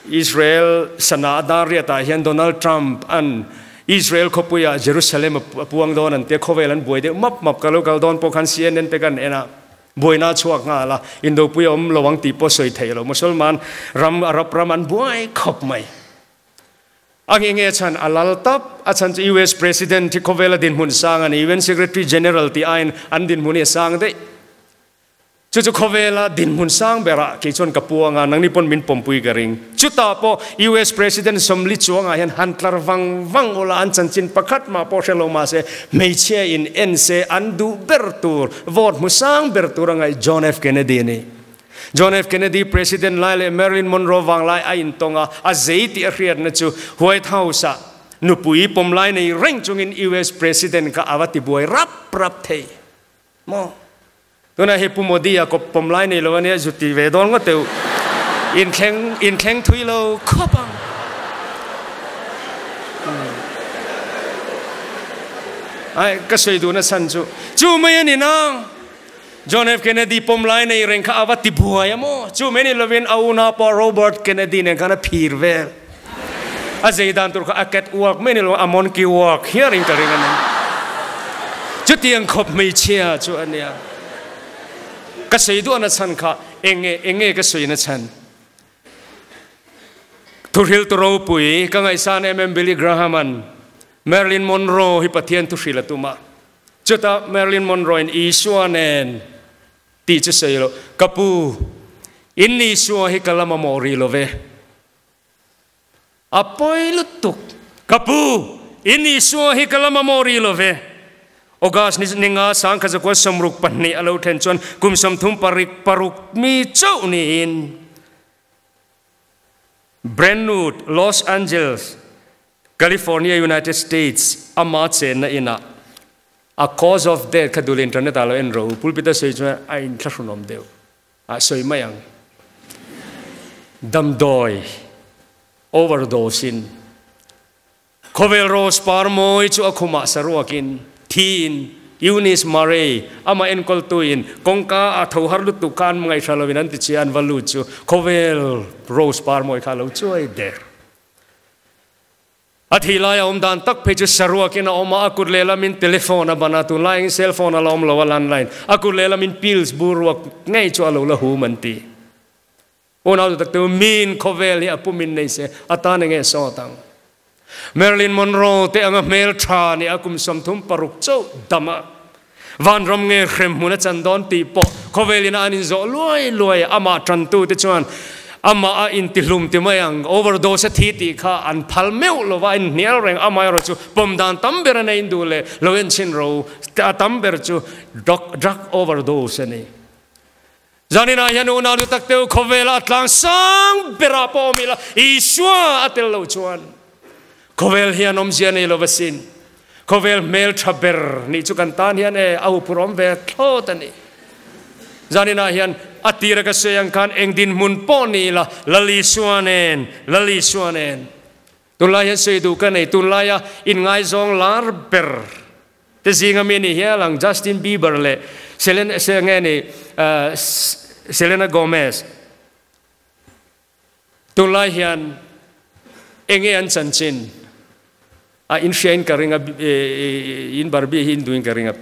Israel sana a dar riatah hian Donald Trump an Israel khawpuiah Jerusalem a puang dawn an tia khawvel an buai deuh map map ka lo kal dawn pawh khan CNN te kan en a. Buaina a chhuak nghal a, Indopui a awm lo ang tih pawh sawi theih lo. Musalman ram, Arab ram an buai khawp mai. A nge nge chhan a lal tap, a chhan chu US President hi khawvela dinhmun sang a ni, UN Secretary General tih aiin an dinhmun hi a sang daih. Chu chu khawvela dinhmun sang berah kei chuan ka puang a, nangni pawn min pawmpui ka ring. Chutah pawh US President sawmli chuangah hian han tlar vang vang ula an chanchin pakhat mah pawh hre lo mahse hmeichhia in en se an duh ber tur vote hmu sang ber tur a ngaih John F Kennedy a ni. John F Kennedy President lai leh Marilyn Monroe vanglai a intawng a, a zei tih a hriatna chu White House-ah nupui pawmlai nei reng chungin US President kha a va tibuai rap rap thei maw? Tunah hi Pu Modi-a kawp pawmlai nei lo a nia, zu ti ve dawn ngawt teuh. Inthleng inthleng thui lo khawp ang. Ai, ka sawi duhna chhan chu chu mai a ni nang. John F. Kennedy pawmlai nei reng kha a va ti buai a maw? Chu mai ni lovin a unau pawh Robert Kennedy nen khan a phir vel. A zei dan tur kha a cat walk mai ni lo, a monkey walk hiarin ka ring a ni. Chutiang khawp hmeichhia chu a nia. Ka sawi duahna chhan kha eng nge, eng nge ka sawina chhan? Thuhriltu ropui ka ngaihsan em em Billy Graham-a'n Marilyn Monroe hi Pathian thuhril a tum a. Chutah Marilyn Monroe-in Isua nen tih chu sawi lo, Ka pu, in Isua hi ka la mamawh rih lo ve. A pawi lutuk. Ka pu, in Isua hi ka la mamawh rih lo ve. August ni ninga sangkhat zakua 62 a lo then chuan kum 36 paruk mi chauh niin Brentwood, Los Angeles, California, United States ama chenna inah a cause of death kha dul internet ah lo en ro pulpit a sawi chuan a inthlahrunawm deuh a sawi mai ang. Damdawi overdose in khawvel rose par mawi chu a khumah saruakin thiin Eunice Murray amah enkawltuin kawngka a tho har lutuk kha an ngaihhra lovin an ti chiah an va lut chu khawvel rose par mawi kha a lo chuai der. A thih laia awm dan tak phei chu saruakin a awm a, a kut lehlamin telephone a ban a, tunlai angin cell phone a la awm lo a, landline, a kut lehlamin pills bur ruak ngei chu a lo la hum an ti. Unau duh tak te u, miin khawvel hi a pumin nei se, a tan enge sawt ang? Marilyn Monroe te anga hmel tha nih a kum 36 chauh dam a, vanram nge hrem hmun a chan dawn tih pawh khawvelin a an inzawh luai luai a, amah tantu te chuan amah a intihlum ti mai ang, overdose a thi tih kha an phal meuh lo va, a inhnial reng, amaherawh chu pawm dan tam ber a nei in duh leh lo enchhin ro a tam ber chu drug overdose a ni. Zaninah hian unau nu tak teu khawvela a tlang sang berah pawh awm ila Isua a tel lo chuan khawvel hian awmzia nei lo asin. Khawvel hmel tha ber nih chu kan tan hian e a huphur awm ve thlawt a ni. Zaninah hian a tira ka sawi ang khan eng dinhmun pawh ni ila Lal Isua nen, Lal Isua nen. Tunlai hian sawi duh ka nei, tunlaia inngaizawng lar ber te zinga mi ni hial ang Justin Bieber leh Selena se nge ni Selena Gomez tunlai hian enge an chanchin a in hria in ka ring a in Barbie hi in duh in ka ring a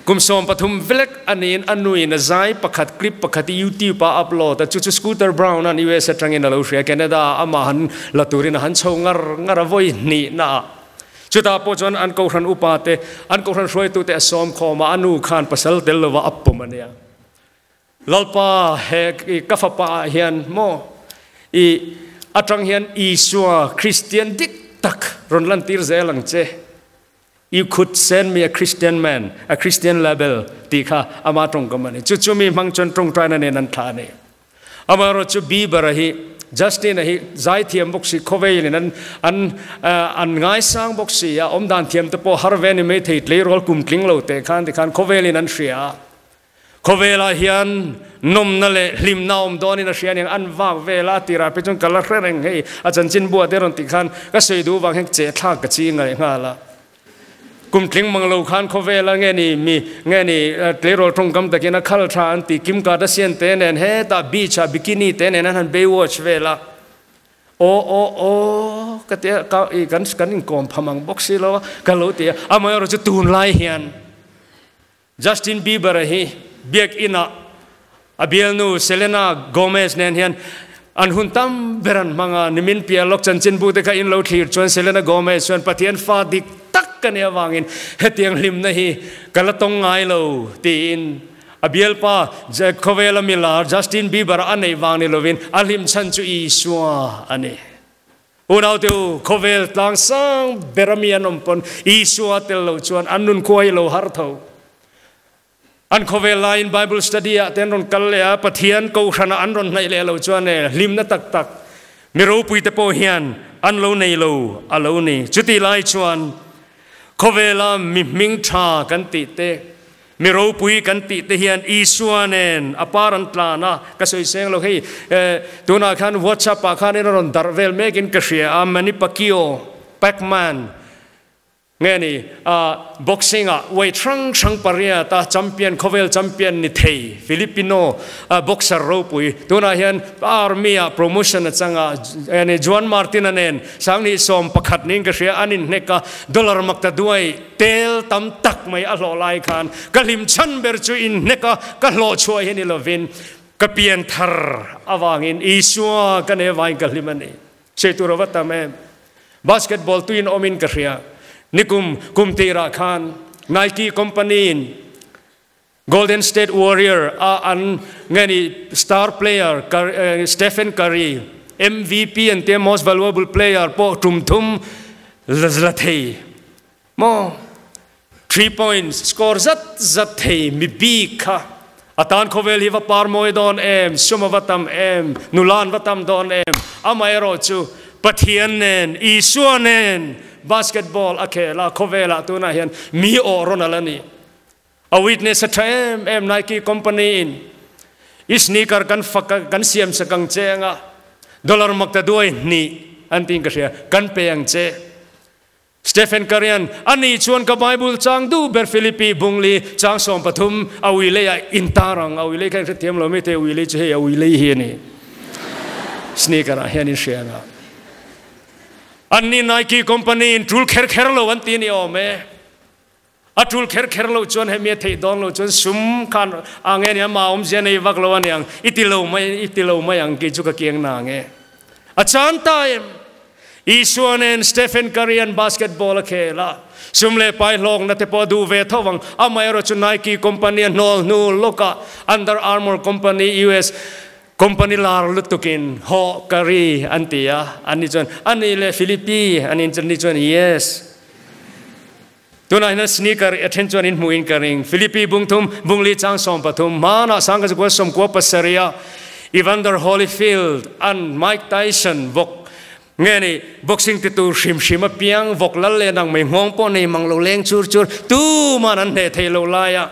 kum 13 velek aniin a nuin a zai pakhat clip pakhat hi YouTube a upload a chu chu Scooter Braun an US atangin a lo hria Canada amah han la turin a han chho ngar ngar a vawi hnih na ah Chutah pawh chuan an kohhran upa te, an kohhran hruaitute a sawm khawm a, a nu khan pasal tel lova a pawm a nia. Lalpa, he ka fapa ah hian maw i atang hian Isua Kristian dik tak rawn lantir zel ang che. You could send me a Christian man, a Christian label tih kha ama tawngkam a ni. Chu chu mi hmang chuan tawngtaina nen an thlah a ni. Amaherawh chu Bieber-a hi Justin-a hi zaithiam bawk si, khawveilin an an an ngaisang bawk si a, awmdan thiam te pawh har ve ni mai thei tleirawl kum tling lo teh khan tikhan khawvelin an hria a. Khawvelah hian nawmna leh hlimna awm dawnin a hria aniang an vak vel a, a tirah phei chuan ka la hre reng hei a chanchin buah te rawn tih khan ka sawi duh vang hian chehthlak ka chi ngaih nghal a. Kum tling mang lo khan khawvela nge ni mi nge ni tleirawl tawngkam takin a khal tha an ti Kim Kardashian te nen hetah beach ah bikini te nen an han Baywatch vel a aw aw aw ka tia ka i kan kan inkawm pham ang bawk si lo a ka lo ti a amaherawh chu tunlai hian Justin Bieber a hi biakinn ah a bialnu Selena Gomez nen hian an hun tam ber an hmang a, nimin piah lawk chanchinbu te kha in lo thlir chuan Selena Gomez chuan Pathian fa dik tak ka nih avangin hetiang hlimna hi ka la tawng ngai lo tiin a bialpa khawvela milar Justin Bieber a neih vang ni lovin a hlim chhan chu Isua a ni. Unaute u, khawvel tlang sang ber a mi an awm pawn Isua tel lo chuan an nun khuai lo har tho. An khawvel laiin Bible study ah te an rawn kal leh a, Pathian kohhranah an rawn hnaih leh lo chuan e hlimna tak tak mi ropui te pawh hian an lo nei lo a lo ni. Chutih lai chuan khawvela mi hming tha kan tih te, Mi ropui kan tih te hian Isua nen a par an tlan a, ka sawi seng lo hei tunah khan WhatsApp ah khanin a rawn darh vel mekin ka hria a, Manny Pacquiao, Pacman, nge ni a boxing ah weight hrang hrang pariat a champion khawvel champion ni thei Filipino boxer ropui tunah hian army ah promotion a chang a, nge ni Juan Martin a nen Sanghnih 11 niin ka hria an inhnek a, dollar mak ta duai Tel tam tak mai a hlawh lai khan ka hlim chhan ber chu inhnek a, ka hlawh chhuah hi ni lovin ka pian thar avangin Isua ka nei avangin ka hlim a ni. Sawi tur a va tam em. Basketball tuiin awmin ka hria. Nikum kum tirah khan Nike company in Golden State Warrior a an nge ni star player Stephen Curry MVP an tia most valuable player pawh tum thum la thei maw 3 points score zat zat thei mi bik kha atan khawvel hi va par mawi dawn em sum a va tam em nula an va tam dawn em amaherawh chu Pathian nen Isua nen basketball a khel a khawvelah tunah hian mi awh rawn a la ni. A witness a tha em em Nike company in i sneaker kan fak kan siam sak ang che anga dollar mak ta duai hnih an tiin ka hria kan pe ang che. Stephen Curry-a'n ani chuan ka Bible chang duh ber Philippi bungli chang 13 a ui lei ah in tar ang a ui lei kha in hrethiam lo mi te ui lei chu hei a ui lei hi a ni sneaker ah hian in hria anga anni Nike company in tul kher kher lo an ti ni awm e. A tul kher kher loh chuan hemi a theih dawn loh chuan sum khan a nge nia ma awmzia nei vak lo aniang i ti lo mai i ti lo mai ang kei chu ka kiang na nge. A chan ta em? Isua nen Stephen Curry an basketball a khel a, sum leh pai hlawkna te pawh a duh ve tho ang. Amaherawh chu Nike company a hnawl hnu lawkah Under Armour company US company lar lutukin hawh Curry an ti a, anni chuan ani leh Philippi an in chuan chuan yes. Tunah hian sneaker a then chuan in hmuh in ka ring. Philippi bung thum, bung li chang 13, hmanah sangka zakua sawmkua pasarih Evander Holyfield an Mike Tyson vawk nge ni boxing ti tur hrim hrim a piang vawk lal leh nang mai nghawng pawh nei mang lo leng chur chur tuman an hneh thei lo laia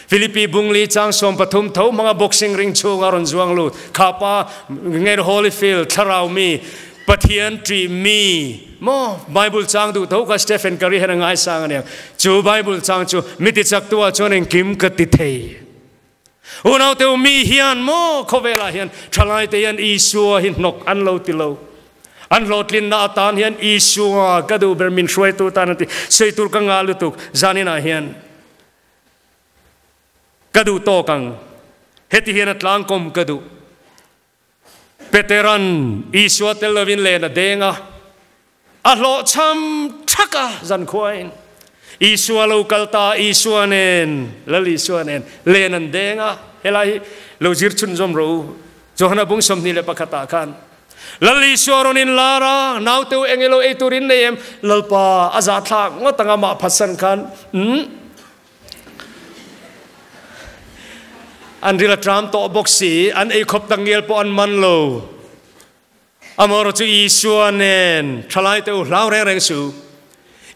Philippi bung li chang 13 tho hmanga boxing ring chhunga rawn zuang lut kha pa nge Holyfield thlarau mi Pathian ṭih mi maw Bible chang duh tho kha Stephen Curry hian a ngaisang a nia. Chu Bible chang chu mi ti chak tu ah chuan engkim ka ti thei. Unau te u mi hian maw khawvelah hian thalai te hian Isua hi hnawk an lo ti lo. An hlawhtlinna atan hian Isua ka duh ber min hruaitu tan an ti. Sawi tur ka ngah lutuk zaninah hian ka duh tawk ang. Heti hian a tlangkawm ka duh. Peteran Isua tel lovin len a deng a, a hlawhchham thak a zankhuain. Isua lo kal ta, Isua nen, Lal Isua nen len an deng a. Helai hi lo zir chhunzawm rawh u. Johana bung 21 ah khan Lal Isua rawn in lar a, naute u eng ilo ei tur in nei em? Lalpa a zahthlak ngawt ang amah phatsan khan, umm. An ril a tram tawh bawk si, an ei khawp tak ngial pawh an man lo. Amaherawhchu chu Isua nen thalai te u hlau reng reng suh.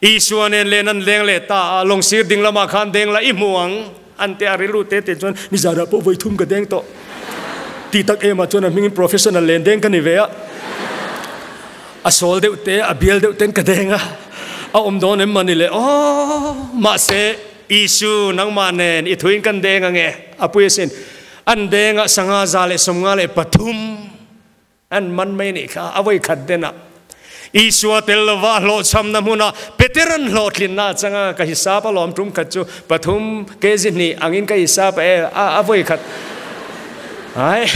Isua nen len an leng leh ta a, lawng sir ding lamah khan deng la i hmu ang an ti a, rilru te te chuan nizanah pawh vawi thum ka deng tawh ti tak em ah chuan a hmingin professional len deng ka ni ve a, a sawl deuh te a bial deuh ten ka deng a, a awm dawn em mani le aw mahse Isu nangmah nen i thuin kan deng ange a pui asin an deng ah sanga 153 an man mai nih kha a voi khat den ah Isua tel lova hlawhchhamna hmunah Peteran hlawhtlinna a chang a, ka hisap a lawm tum khat chu pathum kg hnih angin ka hisap a e a voi khat ai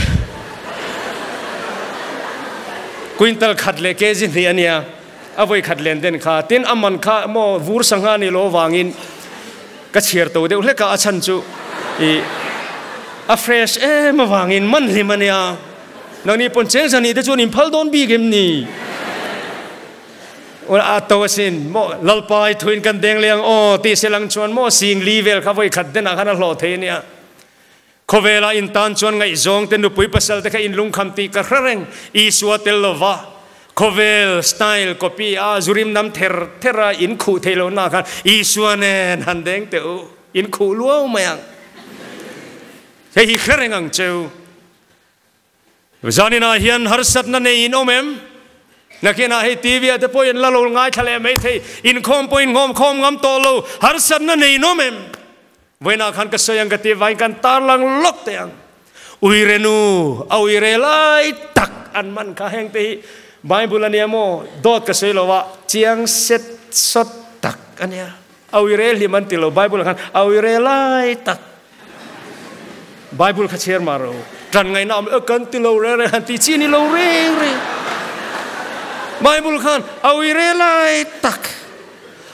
quintal khat leh kg hnih ania a voi khat len den kha tin a man kha maw vur sangha ni lo wangin ka chhiar to deuh hlek a a chhan chu i a fresh em awangin man hlim ania nangni pawn cheng zani te chuan in phal dawn bik em ni a to asin maw lalpai thuin kan deng leng aw ti se lang chuan maw sing li vel kha voi khat den ah khan a hlawh thei ania. Khawvela in tan chuan ngaihzawng te nupui pasal te kha in lungkham tih ka hre reng. Isua tel lova khawvel style copy a zurim nam ther ther a in khuh thei lo na khan Isua nen han deng teh u, in khuh luau mai ang. Hei hi hre reng ang cheu. Zaninah hian harsatna nei in awm em? Nakinah hei TV ah te pawh in la lo ngaithla leh mai thei, inkhawm pawh in nghawmkhawm ngam tawh lo, harsatna nei in awm em? Vawiinah khan ka sawi ang ka tih vangin kan tarlang lawk teh ang. Uire nu, a uire lai tak an man kha heng te hi Bible a nia maw? Dawt ka sawi lo a, chiang set sawt tak a nia. A uire hlim an ti lo, Bible ah khan a uire lai tak. Bible kha chhiar mah ro. Ṭan ngaihna awm lo, kan ti lo reng reng han ti chi ni lo reng reng. Bible khan a uire lai tak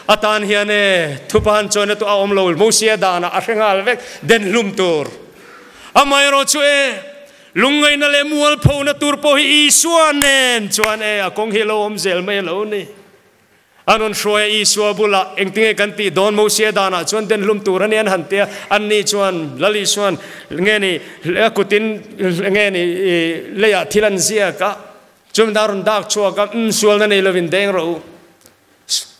atan hian e thupa han chuan tu a awm lo Mosia danah a hre nghal vek den hlum tur. Amaherawh chu e lungngaihna leh mualphona tur pawh hi Isua nen chuan e a kawng hi lo awm zel mai a lo ni. A rawn hruai a, Isua bulah, Engtinge kan tih dawn? Mosia danah chuan den hlum tur a ni an han ti a. Anni chuan, Lal Isua'n nge ni a kutin nge ni leiah thil an ziak a, chumi dan a rawn dak chhuak a, Umm, sualna nei lovin deng rawh u.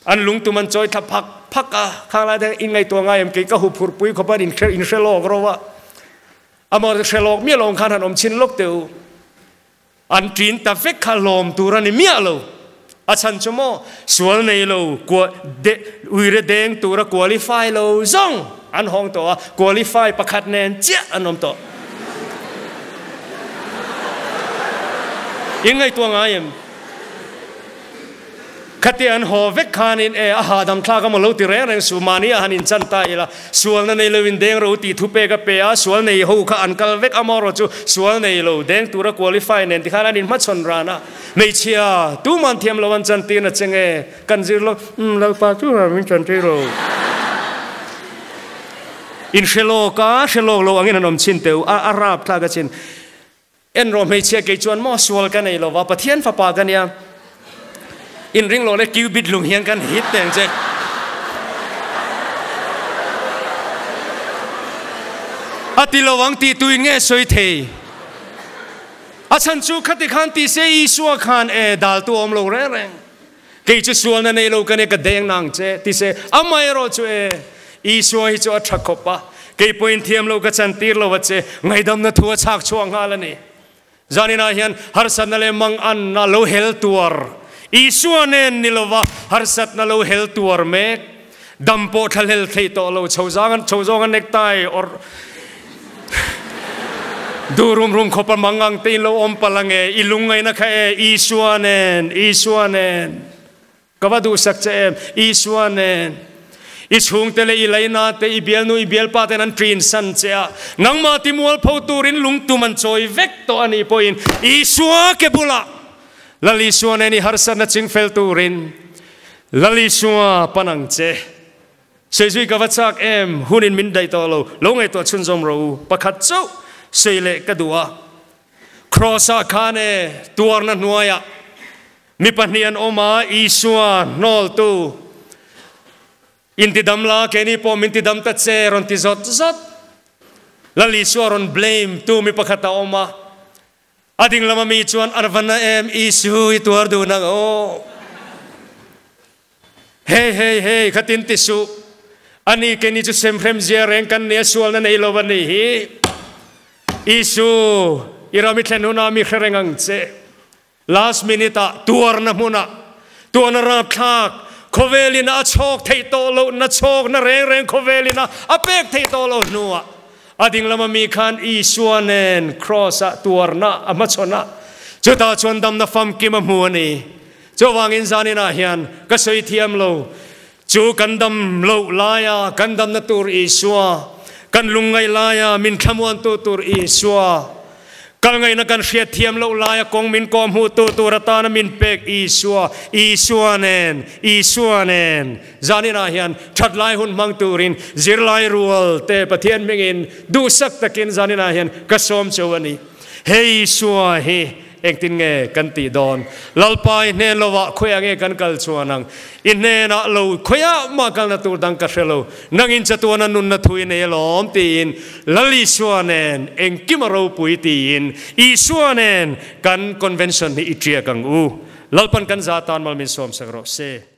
An lungtum an chawi thla phak phak a, khang lai te in ngaihtuah ngai em? Kei ka huphurhpui khawp a, in hre lawk ro a. Amah hre lawk miah lo ang khan han awm chhin lawk teh u. An ṭin ta vek kha lawm tur a ni miah lo. A chhan chu maw, sual nei lo, kua, de, uire deng tura qualify lo zawng an hawng tawh a, qualify pakhat nen chiah an awm tawh. In ngaihtuah ngai em? Khati an haw vek khanin e a hahdam thlak a maw lo ti reng reng suh, mahni a han inchan ta ila, sualna nei loin deng ro tih thu pek a pe a, sual nei ho kha an kal vek a maw rawh chu sual nei lo deng tura qualify nen tikhan an inhmachhawn ran a, hmeichhia tuman thiam lo an chan tir na che nge kan zir lo, umm Lalpa chu min chan tir lo. In hre lawk a, hre lawk lo angin an awm chhin teu a, a rap thlak a chin. En rawh hmeichhia kei chuan maw sual ka nei lova Pathian fapa ka nia inring lo le cubit lung hian kan hit teng che. A ti lo ang tih tuin nge sawi thei? A chhan chu khati khan ti se Isua khan e dal tu awm lo reng reng. Kei chu sualna nei lo ka nia ka deng nang che ti se amaherawh chu e Isua hi chu a tha khawp a, kei pawhin thiam lo ka chan tir lo a che, ngaihdamna thu a chhak chhuak nghal a ni. Zaninah hian harsatna leh manganna lo hel tuar Isua nen ni lova harsatna lo hel tuar mek, dam pawh thlahlel thei tawh lo chho zang chho zawnga necktie awrh duh rum rum khawpa mangang te in lo awm palh ange, i lungngaihna kha e Isua nen, Isua nen. Ka va duhsak che em, Isua nen. I chhungte leh i laina te, i bialnu, i bialpa ten an ṭin san che a, nangmah timualpho turin lungtum an chawi vek tawh a nih pawhin Isua ke bulah Lal Isua nen i harsatna chingfel turin Lal Isua pan ang che. Saizui ka va chak em, hunin min daih tawh lo, lo ngaihtuah chhunzawm rawh u, pakhat chauh sawi leh ka duh a. Kraws-ah khan e, tuarna hnuaiah mi pahnih an awm a, Isua hnawltu, Intidam la, keini pawh min tidam ta che, rawn ti zawt zawt. Lal Isua rawn blame tu mi pakhat a awm a, a ding lama mi chuan, A va na em, Isu i tuar dun ang aw. Hei, hei, hei, khatin ti suh. Ani keini chu semhrem zia reng kan nia sualna nei lo a nih hi. Isu, i ram i thlen hunah mi hre reng ang che. Last minute ah tuarna hmunah tuahna rapthlak khawvelin a chhawk theih tawh loh na chhawkna reng reng khawvelin a a pek theih tawh loh hnuah a ding lama mi khan Isua nen kraws ah tuarna a hmachhawn a, chutah chuan damna famkim a hmu a ni. Chuvangin zaninah hian ka sawi thiam lo chu kan dam loh laia kan damna tur Isua, kan lungngaih laia min thlamuantu tur Isua, kal ngaihna kan hriat thiam loh laia kawng min kawhhmuhtu tur atana min pek Isua, Isua nen, Isua nen zaninah hian that lai hun hmang turin zirlai rual te Pathian hmingin duhsak takin zaninah hian ka sawm cheu a ni. He Isua hi. engtin nge kan tih dawn? Lalpa i hnen lovah khawiah nge kan kal chuan ang? I hnenah lo khawiah mah kalna tur dang ka hre lo, nangin chatuana nunna thu i nei alawm tiin Lal Isua nen engkim a ropui tiin Isua nen kan convention hi i tiak ang u. Lalpan kan za tan mal min sawmsak rawh se.